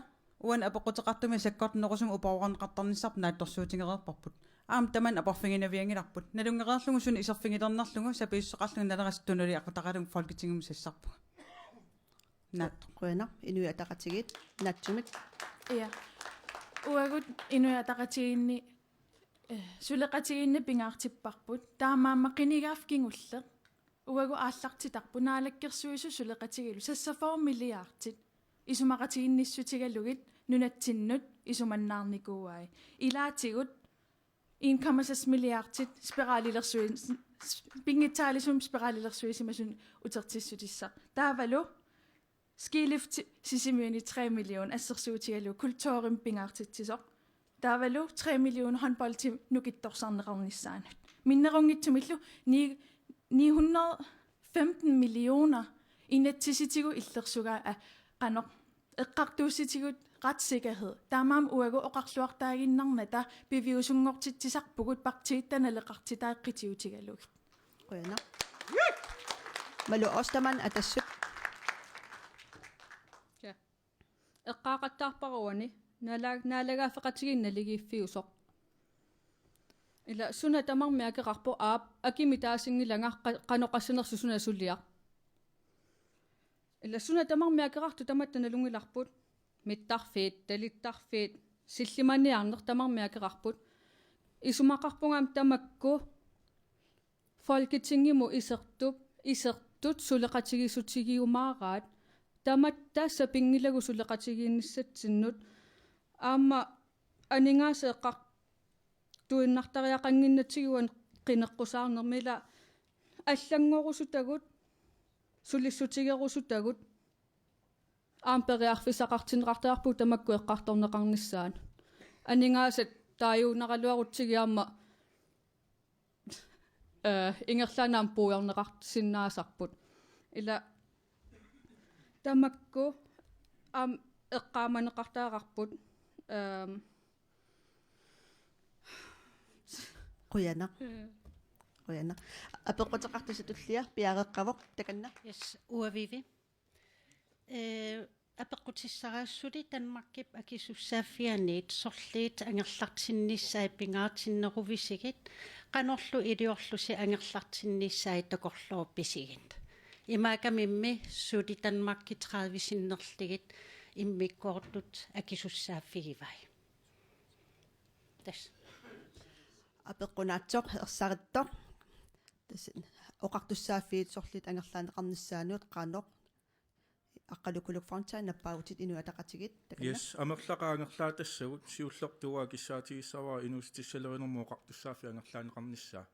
uani apeqquteqartumi sakkortunerusumik uparuarneqartarnissarput naatsorsuutigereerparput. Aamma tamanna aporfiginavianngilarput. Nalunngereerlugu suna iserfigilernerlugu sapiissuseqarlunga Naleraq tunuliaqutaralugu Folketingimi sassarpunga. Naatsoq. Qujanaq, Inuit Ataqatigiit, Naatsumik. Ja. Uagut Inuit Ataqatigiinni, eh, suleqatigiinneq pingaartipparput. Taamaammat qinigaaffik kingulleq. Uagut aallartitarput Naalakkersuisut suleqatigiillu seksogfyrre milliardit isumaqatigiinnissutigalugit nunatsinnut isumannaarnikuuai. Ilaatigut en komma seks milliardit spiralilersui-, pinngitsaaliisumik spiralilersuisimasumik utertissutissaq. Taavalu skilift Sisimiuni tre million assersuutigalugu kulturimik pingaartitsisoq. Taavalu tre million håndboldi nukittorsarneqarnissaanut. Minnerunngitsumillu ni-, ni hundrede femten millioner inatsisitigut illersugaat, a, qanoq, eqqartuussitigut retssikkerhed. Taamaammat uagut oqarluartaaginnarnata piviusunngortitsisarpugut partiitta naleqartitai qitiutigalugit. Qujanaq. Malou Ostermann, Atassut. Ja. Eqqaaqattaarpara uani naala-, naalagaaffeqatigiinneq naligiiffiusoq. Ila suna tamarmi akeqarpoq, aap, akimik taasinngilanga qa-, qanoq qassanersoq suna suliaq. Ila suna tamarmi akeqartoq tamatta nalunngilarput. Mittarfiit, talittarfiit, sillimaniarneq tamarmi akeqarput. Isumaqarpunga aamma tamakku Folketingimut isertup, isertut suleqatigiissutigiumaaraat, tamatta sapinngilagut suleqatigiinnissatsinnut, aamma aningaasat eqqartuinnartariaqannginnatsigu uani qineqqusaarnermi, ila allanngorusutagut, sulissutigerusutagut, aamma periarfissaqartinneqartarpugut tamakku eqqartorneqarnissaat. Aningaasat taajuunnaraluarutsigit aamma, eh, ingerlaannaq aamma puigorneqarsinnaasarput. Ila tamakku aamma eqqaamaneqartariaqarput, ehm, Qujanaq. Mm. Qujanaq. Apeqquteqartussaq tullia piareeqqavoq, takanna. Yes, uanga Vivi. Eh, apeqqutissara suli Danmarkip akisussaaffianiit sorliit angerlartinnissaat pingaartinneruvisigit, qanorlu iliorlusi angerlartinnissaat takorloorupisigit. Imaakamimmi suli Danmarki tredive sinnerlugit immikkoortut akisussaaffigivai. Tassa. Apeqqut naatsoq ersarittoq. Tassa oqartussaaffiit sorliit angerlaanneqarnissaannut qanoq Aqqalukkuluk Fontain, nappaavutit Inuit Ataqatigiit, takanna. Yes, amerlaqaat angerlaatassagut, siullertut uanga kissaatigissavara inuussutissalerinermut oqartussaaffik angerlaanneqarnissaa.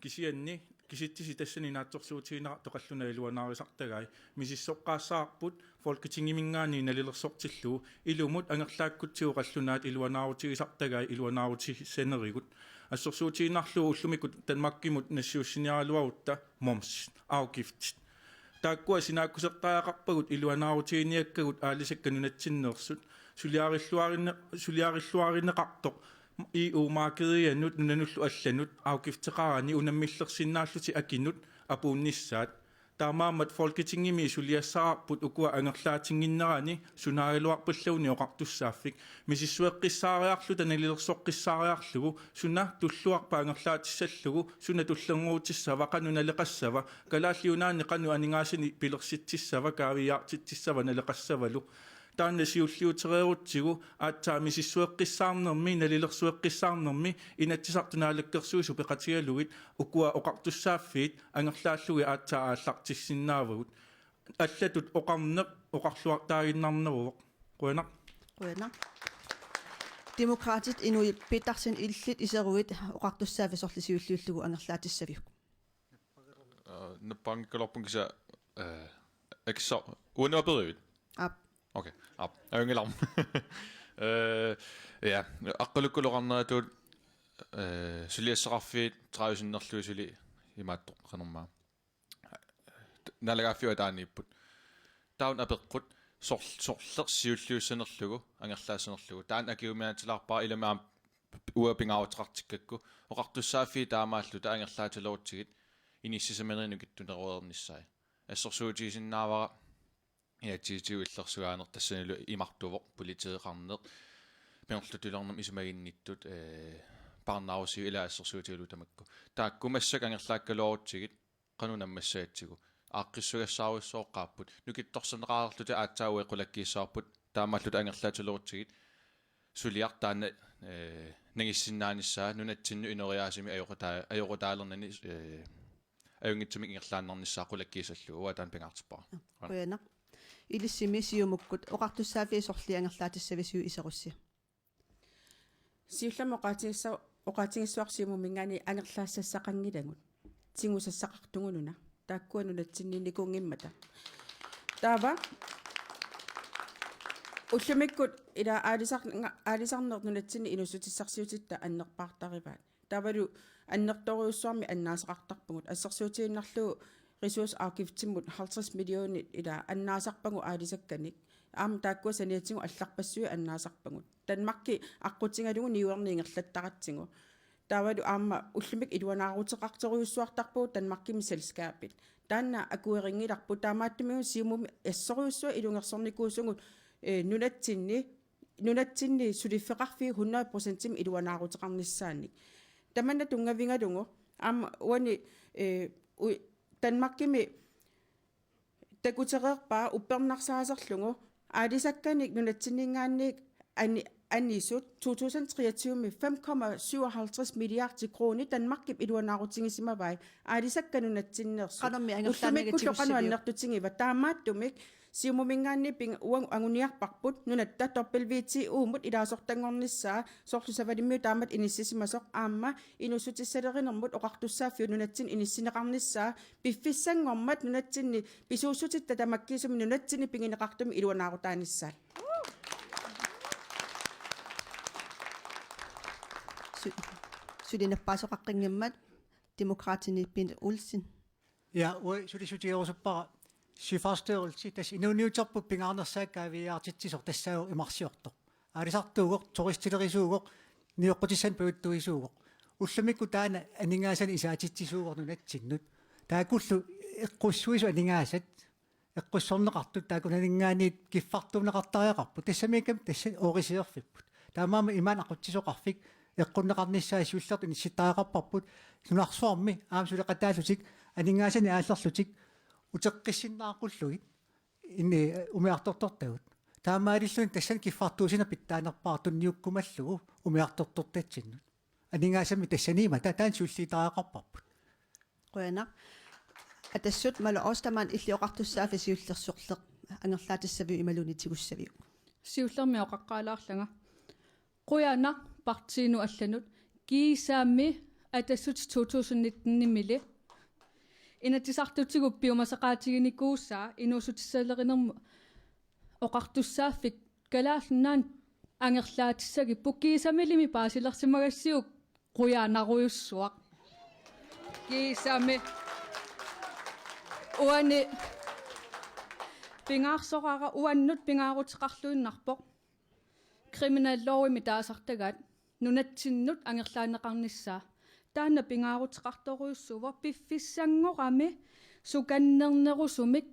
Kisianni kisitsisit tassani naatsorsuutigineqartut qallunaat iluanaarutisartagai, misissoqqaassavarput Folketingiminngaanniit nalilersortillugu ilumut angerlaakkutsigu qallunaat iluanaarutigisartagai iluanaarutissanerigut. Assersuutigiinnarlugu ullumikkut Danmarkimut nassiussiniaraluarutta moms, afgift. Taakkua sinaakkusertariaqarpagut iluanaarutiginiakkagut aalisakkat nunatsinneersut, suliarilluarine-, suliarilluarineqartoq E U-markedianut nunanullu allanut afgifteqarani unammillersinnaallutik akinut apuunnissaat. Taamaammat Folketingimi suliassavarput ukua angerlaatinnginnerani sunaagaluarpallaguni oqartussaaffik. Misissueqqissaariarluta nalilersoqqissaariarlugu, suna tulluarpa angerlaatissallugu, suna tullinnguutissava, qanoq naleqassava, Kalaallit Nunaanni qanoq aningaasanik pilersitsissava, kaaviiaartitsissava naleqassavalu. Taanna siulliutereerutsigu aatsaat misissueqqissaarnermi, nalilersueqqissaarnermi Inatsisartut Naalakkersuisut peqatigalugit ukua oqartussaaffiit angerlaallugit aatsaat aallartissinnaavagut. Allatut oqarneq oqarluartaaginnarneruvoq. Qujanaq. Qujanaq. Demokraatit, Inuit Petersen, illit iseruit oqartussaaffik sorleq siulliullugu angerlaatissaviuk? Øh, nappaanngikkaluarpunga kisianni, øh, akissavara uani aperiviuk? Aap. Okay, aap. Ajunngilaq. Øh, ja, Aqqalukkuluk oqarneratut, øh, suliassaqarfiit tredive sinnerlugit suli imaattoq qanormaa. Naalagaaffiup ataaniipput. Taanna apeqqut sor-, sorleq siulliussanerlugu, angerlaassanerlugu. Taanna akiumiaatilaarpara, ilami aamma uanga pingaaruteqartikkakku. Oqartussaaffiit taamaalluta angerlaatilerutsigit inissisimanerit nukittunerulernissaat. Assersuutigisinnaavara inatsisitigut illersugaaneq, tassanilu imartuvoq, politieqarneq, pinerlutilernermut isumaginnittut, øh, parnaarusiviit, ilaa, assersuutigalugu tamakku. Taakku massakkut angerlaakkaluarutsigit qanoq naammassagatsigu. Aaqqissugassaarujussuuvoq, qaapput. Nukittorsarneqareerluta aatsaat uagut qulakkiissavarput, taamaalluta angerlaatilerutsigit suliaq taanna, øh, nangissinnaanissaa, nunatsinnut inooriaasimik ajoqutaa-, ajoqutaalernani, øh, ajunngitsumik ingerlaannarnissaa qulakkiissallugu. Uanga taanna pingaartippara. Qujanaq. Ilissimi Siumukkut, oqartussaaffiit sorliit angerlaatissavisiuk, iserussi? Siullermik oqaatigissa-, oqaatigissavarput Siumuminngaanniit angerlaassassaqanngilagut. Tigusassaqartugununa. Taakkua nunatsinniinnikuunngimmata. Taava ullumikkut, ilaa, aalisar-, aalisarneq nunatsinni inuussutissarsiutitta annerpaartarivaat. Taavalu annertoorujussuarmik annaasaqartarpugut. Assersuutigiinnarlugu ressourceafgiftimut halvtreds millionit, ilaa, annaasarpagut aalisakkanik. Aamma taakkua saniatigut allarpassuit annaasarpagut. Danmarki aqqutigalugu niuerneq ingerlattaratsigu. Taavalu aamma ullumikkut iluanaaruteqartorujussuartarpugut Danmarkimi selskabit. Taanna akuerinngilarput, taamaattumik Siumumi assorujussuaq ilungersornikuusugut, øh, nunatsinni, nunatsinni suliffeqarfiit hundrede procentimik iluanaaruteqarnissaannik. Tamanna tunngavigalugu aamma uani, øh, u-, Danmarkimi takutereerpaa uppernarsaaserlugu aalisakkanik nunatsinninngaanniit ani-, anisut to tusind treogtyve-mi fem komma syvoghalvtreds milliarder kroner Danmarkip iluanaarutigisimagai, aalisakkat nunatsinneersut. Qanormi angerlaannagit? Ullumikkullu qanoq tigussigit annertutigiva? Taamaattumik Siumuminngaanniit ping-, uagut anguniarparput nunatta W T O-mut ilaasortanngornissaa, soorlu Savalimmiut taamatut inissisimasoq, aamma inuussutissalerinermut oqartussaaffiup nunatsinni inissinneqarnissaa, piffissanngormat nunatsinni pisuussutitta tamakkiisumik nunatsinni pigineqartumik iluanaarutaanissaat. Su-, suli nappaasoqaqqinngimmat Demokraatini Bent Olsen. Ja, uanga sulissutigerusuppara. Søfartsstyrelsi, tassa inuuniuterput pingaarnersaat kaaviiaartitsisoq, tassaavoq imarsiortoq. Aalisartuuvoq, turistilerisuuvoq, nioqqutissanik pajuttuisuuvoq. Ullumikkut taanna aningaasanik isaatitsisuuvoq nunatsinnut. Taakkullu eqqussuisut aningaasat, eqqussorneqartut, taakkunaninngaanniit kiffartuunneqartariaqarput. Tassamiikkami tassa ooriseerfipput. Taamaammat imaannak aqutsisoqarfik eqqunneqarnissaa siullertut inissittariaqarparput. Nunarsuarmi aamma suleqataallutik aningaasanik aallerlutik uteqqissinnaaqqullugit inni umiartortortagut. Taamaalilluni tassani kiffartuussineq pitsaanerpaaq tunniukkumallugu umiartortortatsinnut. Aningaasanik tassaniimmata ta-, taanna siulliuttariaqarparput. Qujanaq. Atassut Malik Ostermann, illit oqartussaaffik siulleq sorleq angerlaatissaviuk imaluunniit tigussaviuk? Siullermik oqaqqaalaarlanga. Qujanaq partiinut allanut. Kiisami Atassut to tusind nitten-imili Inatsisartutigut piumasaqaatiginikuusaa inuussutissalerinermut oqartussaaffik Kalaallit Nunaannut angerlaatissagipput. Kiisamilimi paasilersimagassiuk qujanarujussuaq. Kiisami. Uani pingaarsoraara, uannut pingaaruteqarluinnarpoq. Kriminallovimi taasartagaat nunatsinnut angerlaanneqarnissaa. Taanna pingaaruteqartorujussuuvoq piffissanngorami sukannernerusumik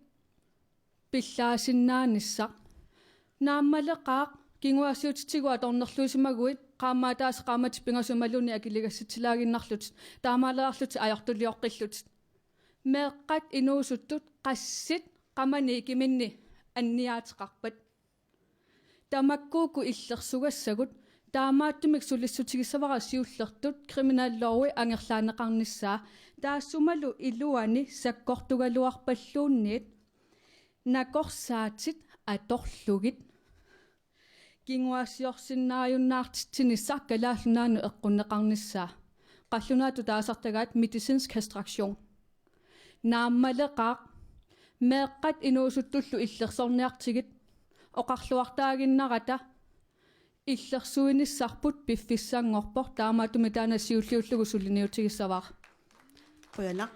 pillaasinnaanissaq. Naammaleqaaq kinguaassiuutitigut atornerluisimaguit qaammat ataaseq qaammatit pingasut imaluunniit akiligassatsilaaginnarlutit, taamaaliorlutit ajortulioqqillutit. Meeqqat inuusuttut qassit qamani ikiminni anniaateqarpat? Tamakkuuku illersugassagut, taamaattumik sulissutigissavara siullertut kriminallovi angerlaanneqarnissaa. Taassumalu iluani sakkortugaluarpalluunniit nakorsaatit atorlugit kinguaassiorsinnaajunnaartitsinissaq Kalaallit Nunaannut eqqunneqarnissaa. Qallunaatut taasartagaat medicinsk kastration. Naammaleqaaq meeqqat inuusuttullu illersorniartigit oqarluartaaginnarata illersuinissarput piffissanngorpoq, taamaattumik taanna siulliullugu suliniutigissavara. Qujanaq.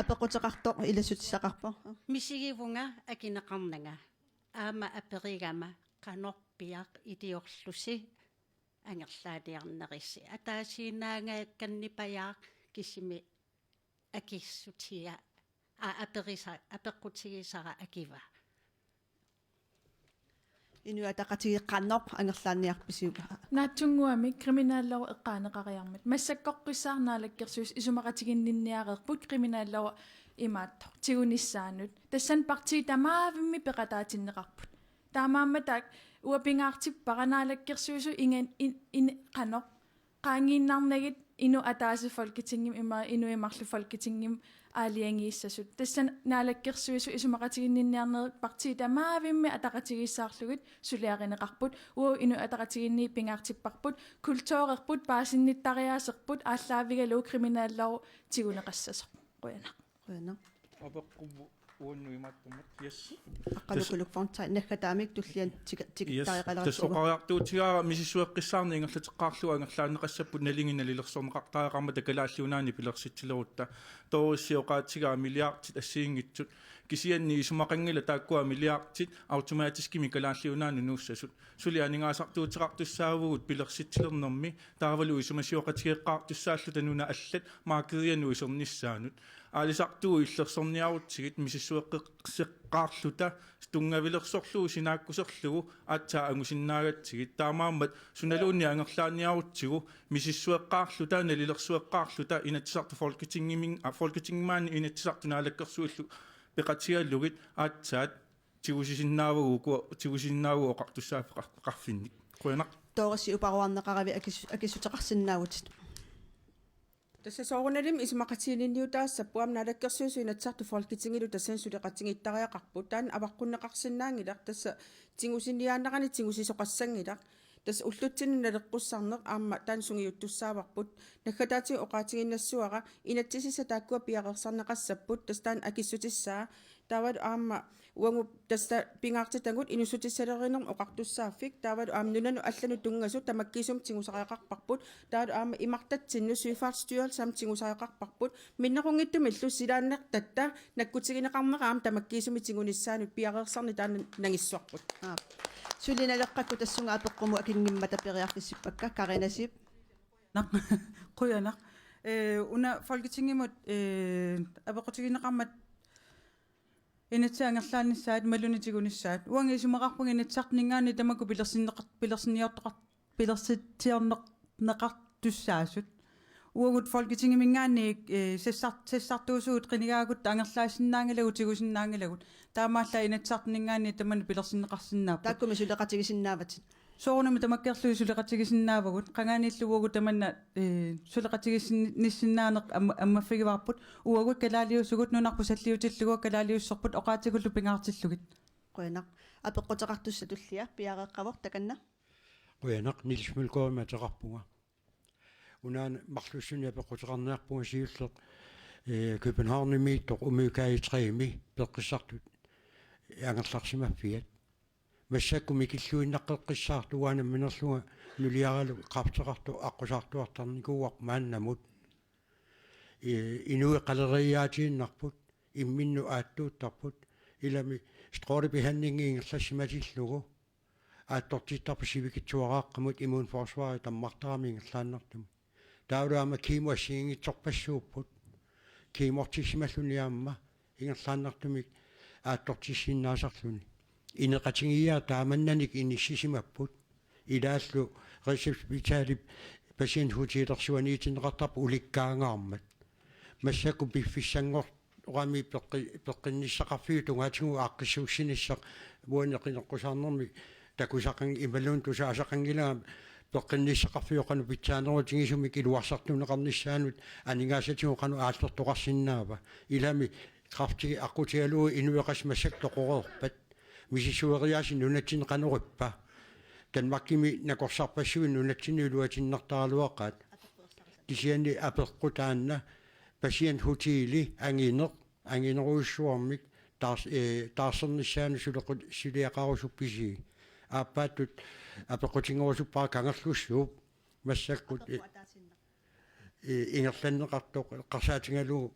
Apeqquteqartoq ilassutissaqarpoq. Misigivunga akineqarnanga. Aamma aperigama qanorpiaq iliorlusi angerlaaniarnerisi. Ataasiinnaanngikkannipajaaq kisimi akissutia-, a-, aperisa-, apeqqutigisara akiva. Inuit Ataqatigiit qanoq angerlaanniarpisiuk? Naatsunnguamik kriminallov eqqaaneqariarmat. Massakkorpiaq Naalakkersuisut isumaqatiginninniareerput kriminallov imaattoq tigunissaanut. Tassani partiit tamaavimmik peqataatinneqarput. Taamaammat taakku uanga pingaartippara Naalakkersuisut ingen-, in-, in-, qanoq qaangiinnarnagit inuk ataaseq Folketingimi ima inuit marluk Folketingimi aalajangiissasut. Tassani Naalakkersuisut isumaqatiginninniarnerit partiit tamaavimmik ataqatigiissaarlugit suliarineqarput. Uagut Inuit Ataqatigiinni pingaartipparput, kulturerput paasinnittariaaserput aallaavigalugu kriminallov tiguneqassasoq. Qujanaq. Qujanaq. Apeqqummut uannut imaattumut. Yes. Aqqalukuluk Fontain naggataamik tulliani tika-, yes. Tassa tikittariaqalersugut. Oqariartuutigaara misissueqqissaarneq ingerlateqqaarlugu angerlaanneqassapput nalingi nalilersorneqartariaqarmata Kalaallit Nunaanni pilersitsilerutta. Doris oqaatigaa milliardit assigiinngitsut. Kisianni isumaqanngilaq taakkua milliardit automatiskimik Kalaallit Nunaannut nuussasut. Suli aningaasartuuteqartussaavugut pilersitsilernermi taavalu isumasioqatigeeqqaartussaalluta nunat allat markedianut isernissaannut. Aalisartugut illersorniarutsigit misissueqqisseqqaarluta tunngavilersorlugu sinaakkuserlugu aatsaat angusinnaagatsigit. Taamaammat sunaluunniit angerlaanniarutsigu misissueqqaarluta, nalilersueqqaarluta Inatsisartut Folketingimi-, a, Folketingimi maani Inatsisartut Naalakkersuillu peqatigalugit aatsaat tigusisinnaavagut, tigusisinnaavagut oqartussaaffeqarfinnik. Qujanaq. Doris, uparuarneqaravit akis-, akissuteqarsinnaavutit. Tassa soorunalimi isumaqatiginninniutaassapput aamma Naalakkersuisut Inatsisartut Folketingilu tassani suleqatigiittariaqarput. Taanna avaqqunneqarsinnaanngilaq, tassa tigusiniaannarani tigusisoqassanngilaq. Tassa ullutsinni naleqqussarneq aamma taanna sungiuttussaavarput. Naggataatigut oqaatiginnassavara inatsisissaq taakkua piareersarneqassapput, tassa taanna akissutissaa. Taavalu aamma uagut tassa pingaartitagut inuussutissalerinermut oqartussaaffik. Taavalu aamma nunanut allanut tunngasut tamakkiisumik tigusariaqarparput. Taavalu aamma imartatsinnut søfartsstyrelse aamma tigusariaqarparput. Minnerunngitsumillu silaannartatta nakkutigineqarnera aamma tamakkiisumik tigunissaanut piareersarneq taanna nangissuarput. Aap. Suli Naleqqakkut tassunga apeqqummut akinngimmata periarfissippakka. Karina Zeeb. Naq. Qujanaq. Eh, una Folketingimut, eh, apeqqutigineqarmat inatsit angerlaannissaat imaluunniit tigunissaat. Uanga isumaqarpunga Inatsisartuninngaanniit tamakku pilersinneqar-, pilersinniortoqar-, pilersitsiorneqartussaasut. Uagut Folketingiminngaanniit, eh, sassart-, sassartuusugut qinigaagut angerlaassinnaanngilagut, tigusinnaanngilagut. Taamaallaat Inatsisartuninngaanniit tamanna pilersinneqarsinnaapput. Taakkumi suleqatigisinnaavatit. Soorunami tamakkerlugit suleqatigisinnaavagut, qangaaniillu uagut tamanna, eh, suleqatigisinnissinnaaneq amma-, ammaffigivarput, uagut kalaaliusugut nunarput salliutillugu kalaaliussorput oqaatsigullu pingaartillugit. Qujanaq. Apeqquteqartussatullia piareeqqavoq takanna. Qujanaq, Niels Mølgaardimik ateqarpunga. Unaana marlussunik apeqquteqarniarpunga siulleq, eh, Københavnimiittoq Omega tre-mi peqqissartut angerlarsimaffiat. Massakkut mikilluinnaqqeqqissaartoq uanga nammineerlunga nuliaralu kræfteqartoq aqqusaartuartarnikuuarput maannamut. Eh, inuit qaleriiaatiinnarput, imminnut aattuuttarput, ilami strålebehandlingi ingerlassimatillugu. Aattortittarput sivikitsuaraaqqamut immunforsvari tammartarami ingerlaannartumik. Taavalu aamma kemo assigiinngitsorpassuupput. Kemortissimalluni aamma ingerlaannartumik aattortissinnaasarluni. Ineqatigiiaat taamannanik inissisimapput. Ilaallu Rigshospitalip patienthotelersuaniitinneqartarput ulikkaangaarmat. Massakkut piffissanngorami peqqi-, peqqinnissaqarfiup tungaatigut aaqqissuussinissaq uani qineqqusaarnermi takusaqan-, imaluunniit tusaasaqanngilanga peqqinnissaqarfiup qanoq pitsaanerutigisumik iluarsartuunneqarnissaanut aningaasatigut qanoq aallertoqarsinnaava. Ilami kræfti aqqutigalugu inuit qassit massakkut toqoreerpat. Misissueriaaseq nunatsinni qanoq ippa? Danmarkimi nakorsarpassuit nunatsinni iluatinnartaraluaqaat. Kisianni apeqqut taanna, patienthoteli angineq, anginerujussuarmik taars-, eh, taarsernissaanut sulequ-, suliaqarusuppisii? Aappaattut apeqqutinngorusuppara Kangerlussuup massakkut, eh, eh, ingerlanneqartoq eqqarsaatigalugu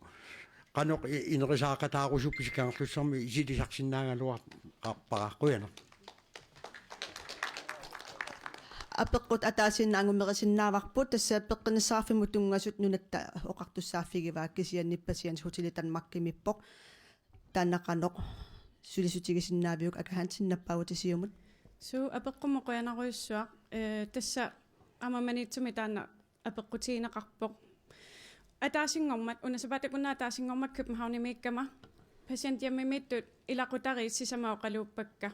qanoq i-, ineriartortitaarusuppisi Kangerlussuarmi isilisarsinnaagaluarpara. Qujanaq. Apeqqut ataasiinnaq angumerisinnaavara, tassa peqqinnissaqarfimmut tunngasut Nunatta Oqartussaaffigivaa, kisianni Patienthoteli Danmarkimiippoq. Taanna qanoq sulissutigisinnaaviuk? Aka Hansen, nappaavutit Siumut. Suu, apeqqummut qujanarujussuaq. Eh, tassa aamma Maniitsumi taanna apeqqutigineqarpoq. Ataasinngormat, una sapaatip-akunnera ataasinngormat Københavnimiikkama patienthjemmimiittut ilaqutariit sisamat oqaluuppakka.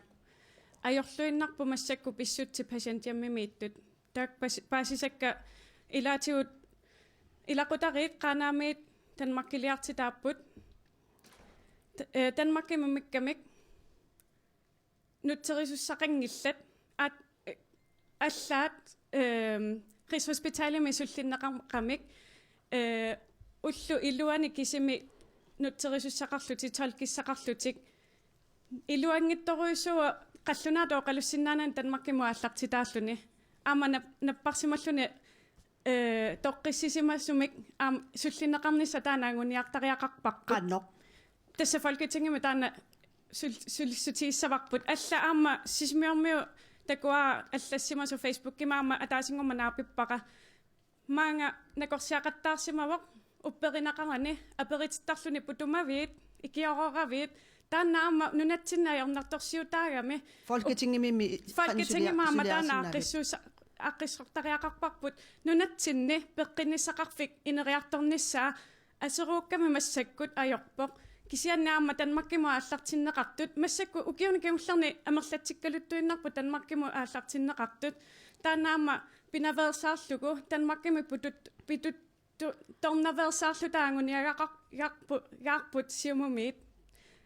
Ajorluinnarpoq massakkut pissutsit patienthjemmimiittut. Taakku pas-, paasisakka ilaatigut ilaqutariit Qaanaamiit Danmarkiliartitaapput. T-, eh, Danmarkimut immikkami nutserisussaqanngillat, at-, eh, allaat, ehm, Rigshospitalimi sullinneqarmik, eh, ullut iluanni kisimi nutserisussaqarlutik, tolkissaqarlutik. Iluanngitsorujussuuvoq qallunaatut oqalussinnaanani Danmarkimut aallartitaalluni. Aamma nap-, napparsimalluni, eh, toqqissisimasumik aamma sullinneqarnissaq taanna anguniartariaqarparput. Qanoq? Tassa Folketingimi taanna sul-, sulissutigissavarput. Alla aamma Sisimiormiut takuara allassimasut Facebookimi aamma ataasinngormat naapippara. Maanga nakorsiaqattaarsimavoq upperineqarani aperitittarluni putumaviit, ikiorooraviit, taanna aamma nunatsinni ajornartorsiutaagami. Folketingimi mi-, Folketingimi aamma taanna suliarisinnaavi-, aaqqissuussa-, aaqqissortariaqarparput nunatsinni peqqinnissaqarfik ineriartornissaa. Aseruukkami massakkut ajorpoq. Kisianni aamma Danmarkimut aallartinneqartut. Massakkut ukiuni kingullerni amerlatsikkaluttuinnarput Danmarkimut aallartinneqartut. Taanna aamma pinaveersaarlugu Danmarkimi pitut-, pitut-, tu-, tornaveersaarluta anguniagaqar-, -garpu-, -garput Siumumiit.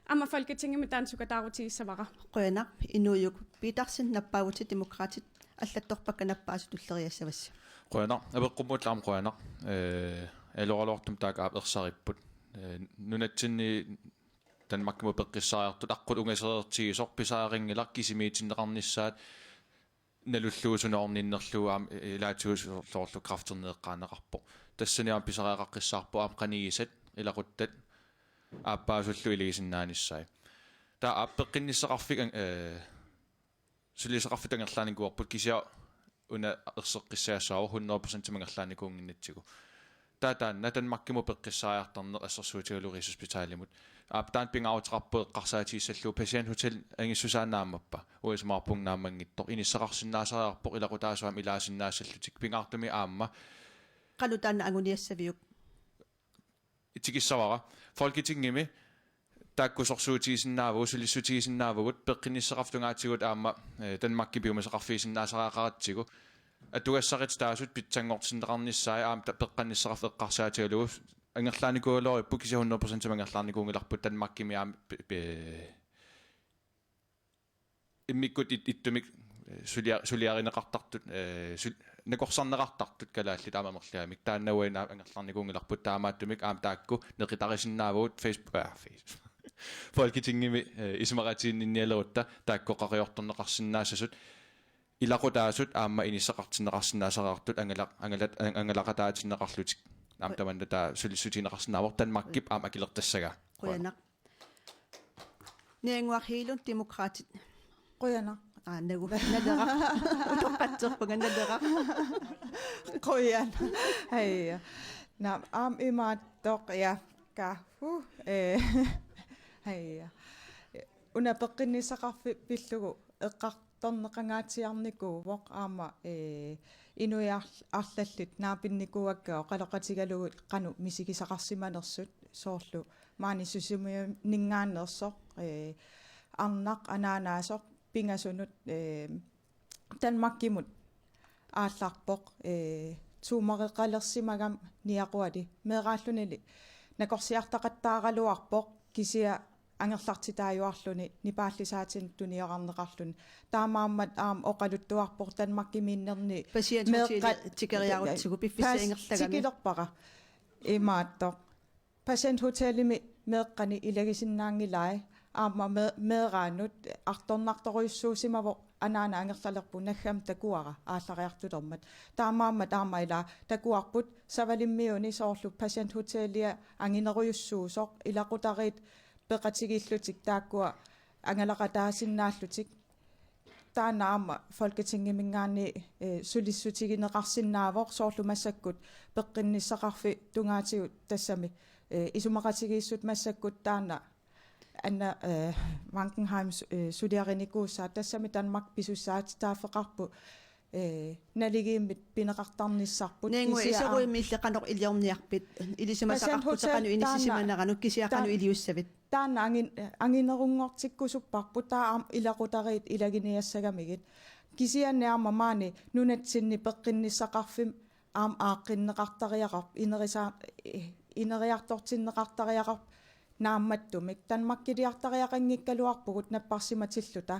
Aamma Folketingimi taanna sukataarutigissavara. Qujanaq, Inuujuk Petersen, nappaavutit Demokraatit, allattorpakka nappaasut tulleriiassavassi. Qujanaq, apeqqummullu aamma qujanaq. Eh, ajoraluartumik taakku aamma ersaripput. Eh, nunatsinni Danmarkimut peqqissariartut aqqut ungasereertigisoq pisariaqanngilaq kisimiitinneqarnissaat nalullugu sunoorninnerlugu aamma ilaatigut soorlu kræfterneeqqaanneqarpoq. Tassani aamma pisariaqaqqissaarpoq aamma qanigisat, ilaquttat aappaasullu iligisinnaanissaat. Taava aamma peqqinnissaqarfik, eh, sulisaqarfittut angerlaannikuuarput kisianni una erseqqissagassaavoq hundrede procentimik angerlaannikuunnginnatsigu. Taava taanna Danmarkimut peqqissariartarneq assersuutigalugu Rigshospitalimut. Aap, taanna pingaaruteqarpoq eqqarsaatigissallugu Patienthoteli angissusaa naammappa. Uanga isumaqarpunga naammanngitsoq. Inissaqarsinnaasariaqarpoq ilaquttat aamma ilaasinnaassallutik pingaartumik aamma. Qanoq taanna anguniassaviuk? Tikissavara. Folketingimi Taakku sorsuutigisinnaavagut, sulissutigisinnaavugut, peqqinnissaqarfik tungaatigut aamma, eh, Danmarkimi piumasaqarfigisinnaasariaqaratsigu. Atugassarititaasut pitsanngortinneqarnissaat aamma ta-, peqqannissaqarfik eqqarsaatigalugu angerlaannikuugaluarparput, kisianni hundrede procent angerlaannikuunngilarput Danmarkimi aamma pi-, pi-, immikkut it-, ittumik, eh, sulia-, suliarineqartartut, eh, sul-, nakorsarneqartartut kalaallit aamma amerliamik. Taanna uagut angerlarnikuunngilarput, taamaattumik aamma taakku neqitarisinnaavagut Facebook, ah, Facebook. Folketingimi, eh, isumaqatiginninnialerutta taakku oqariartorneqarsinnaassasut, ilaqutaasut aamma inissaqartinneqarsinnaasariaqartut, angala-, angalat-, ang-, angalaqataatinneqarlutik. Aamma tamanna taava sulissutigineqarsinnaavoq, Danmarkip aamma akilertassagaa. Qujanaq. Niannguaq Hegelund, Demokraatit. Qujanaq. Aa, nagu, Naleraq. Utoqqatserpunga, Naleraq. Qujanaq. Hej. Naam, aamma imaattoq, ja, kahu. Eh, hej. Una peqqinnissaqarfik pillugu eqqartorneqangaatsiarnikuuvoq aamma, eh, inuiar-, arlallit naapinnikuuakka oqaloqatigalugit qanoq misigisaqarsimanersut, soorlu maani Sisimiuninngaanneersoq, eh, arnaq anaanaasoq pingasunut, eh, Danmarkimut aallarpoq, eh, zoomeqalersimagami niaquali, meeraallunili nakorsiartaqattaaraluarpoq, kisianni angerlartitaajuarluni nipaallisaatinik tuniorarneqarluni. Taamaammat aamma oqaluttuarpoq Danmarkimiinnerni Patienthoteli meeqqat-, tikeriarutsigu piffissap pas-, ingerlagami. Tikilerpara. Imaattoq. Patienthotelimi meeqqani ilagisinnaanngilai, aamma me-, meeraanut artornartorujussuusimavoq anaana angerlalerpoq, naggam takuara aallariartulermat. Taamaammat aamma ila takuarput Savalimmiuni soorlu Patienthotelia anginerujussuusoq, ilaqutariit peqatigiillutik taakkua angalaqataasinnaallutik. Taanna aamma Folketingiminngaanniit, eh, sulissutigineqarsinnaavoq, soorlu massakkut peqqinnissaqarfik tungaatigut tassami, eh, isumaqatigiissut massakkut taanna Anna, eh, Wangenheim su-, eh, suliarinikuusaat, tassami Danmark pisussaatitaaffeqarpoq, eh, naligiimmik pineqartarnissarput. Niannguaq, kisianni iseruimmi illit qanoq iliorniarpit? Ilisimasaqarputit qanoq inissisimaneranut, kisianni qanoq iliussavit? Taanna angin-, anginerunngortikkusupparput, taava aamma ilaqutariit ilaginiassagamigit. Kisianni aamma maani nunatsinni peqqinnissaqarfik aamma aaqqinneqartariaqarpoq, inerisa-, ineriartortinneqartariaqarpoq naammattumik. Danmarkiliartariaqanngikkaluarpugut napparsimatilluta.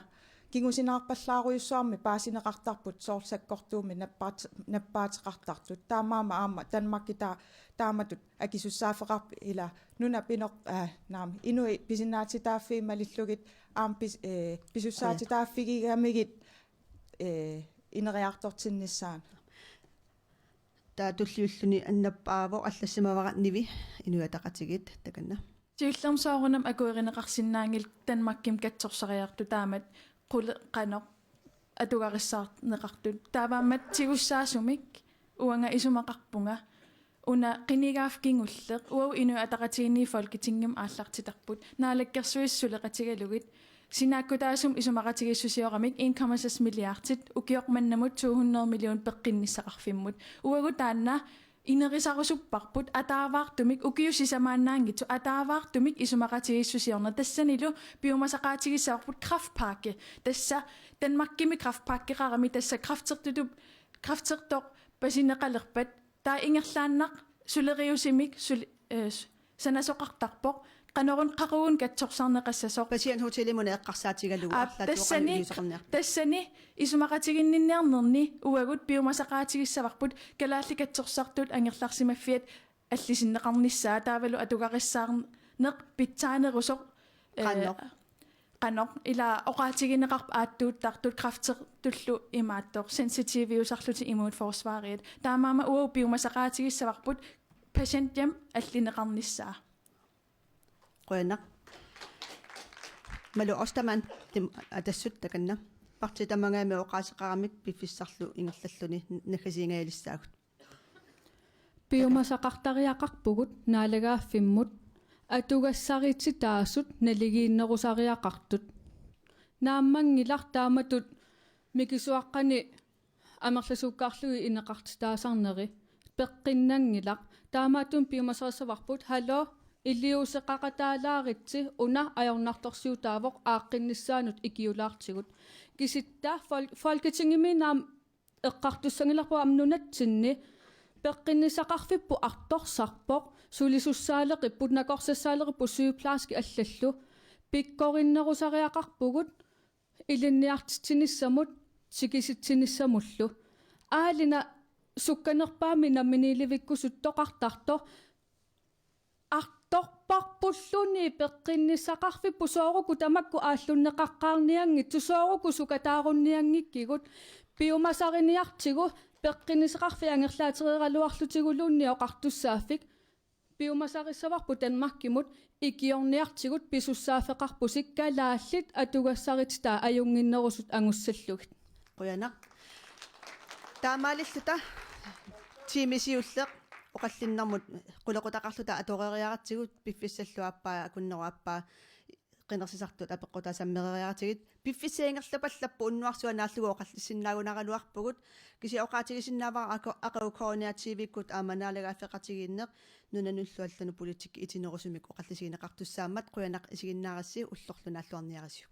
Kingusinaarpallaarujussuarmik paasineqartarput soorlu sakkortuumik nappaat-, nappaateqartartut. Taamaammat aamma Danmarki taa-, taamatut akisussaaffeqarpoq ila nuna pinoq-, aa, naamik, inuit pisinnaatitaaffii malillugit aamma pis-, ee, pisussaatitaaffigigamigit, ee, ineriartortinnissaanut. Taava tulliulluni annaappaavoq, allassimavara Nivi, Inuit Ataqatigiit, takanna. Siullermik soorunami akuerineqarsinnaanngilaq Danmarkimi katsorsariartut taamatut qul-, qanoq atugarissaarneqartut. Taamaammat tigussaasumik uanga isumaqarpunga una qinigaaffik kingulleq, uagut Inuit Ataqatigiinni Folketingimi aallartitarput, Naalakkersuisut suleqatigalugit, sinaakkutaasumik isumaqatigiissusioramik en komma seks milliardit, ukioq mannamut to hundrede million peqqinnissaqarfimmut. Uagut taanna inerisarusupparput, ataavaartumik, ukiut sisamaannaanngitsut, ataavaartumik isumaqatigiissusiorneq, tassanilu piumasaqaatigissavarput kræftpakke. Tassa Danmarkimi kræftpakkeqarami, tassa kræftertutut, kræftertoq pasineqalerpat, taava ingerlaannaq suleriusimik sul-, eh, s-, sanasoqartarpoq, qanoruna qaqugu katsorsarneqassasoq. Patienthotelimut eqqarsaatigalugu. Aap, arlaatigut tassani, qanoq iliuuseqarniarpat? Tassani isumaqatiginninniarnerni uagut piumasaqaatigissavarput, kalaallit katsorsartut angerlarsimaffiat allisinneqarnissaat, taavalu atugarissaarneq pitsaanerusoq, eh, qanoq, qanoq, ila oqaatigineqarpoq aattuuttartut kræftertullu imaattoq sensitiviusarlutik immunforsvariat. Taamaammat uagut piumasaqaatigissavarput patienthjem allineqarnissaa. Qujanaq. Malu Ostermann, Dem-, Atassut, takanna. Partii tamangajammik oqaaseqaramik piffissarlu ingerlalluni naggasiingajalissagut. Piumasaqartariaqarpugut naalagaaffimmut atugassarititaasut naligiinnerusariaqartut. Naammanngilaq taamatut mikisuaqqani amerlasuukkaarlugit ineqartitaasarneri, peqqinnanngilaq. Taamaattumik piumasarissavarput, hallo, Iliuuseqaqataalaaritsi una ajornartorsiutaavoq aaqqinnissaanut ikiulaartigut. Kisitta Fol-, Folketingimi naam eqqartussanngilarput aamma nunatsinni peqqinnissaqarfipput artorsarpoq, sulisussaaleqipput, nakorsassaaleqipput sygeplejerskit allallu, pikkorinnerusariaqarpugut ilinniartitsinissamut tikisitsinissamullu. Aalina sukkanerpaamik namminiilivikkusuttoqartartoq artorparpulluunniit peqqinnissaqarfipput, sooruku tamakku aallunneqaqqaarnianngitsut, sooruku sukataarunnianngikkigut, piumasariniartigu peqqinnissaqarfik angerlaatereeraluarlutiguluunniit oqartussaaffik. Piumasarissavarput Danmarkimut ikiorniartigut pisussaaffeqarpusi kalaallit atugassarititaat ajunnginnerusut angussallugit. Qujanaq. Taamaalilluta tiimi siulleq oqallinnermut qulequtaqarluta atoreeriaratsigu, piffissallu aappaa, akunnerup aappaa qinersisartut apeqqutaat sammereeriaratsigu. Piffissap ingerlapallappoq unnuarsuaq naallugu oqallissinnaagunaraluarpugut. Kisianni oqaatigisinnaavara aqagu, aqagu K N R T V-kkut aamma naalagaaffeqatigiinneq nunanullu allanut politikki itinerusumik oqallisigineqartussaammat. Qujanaq isiginnaarassi, ullorlu naalluarniarisiuk.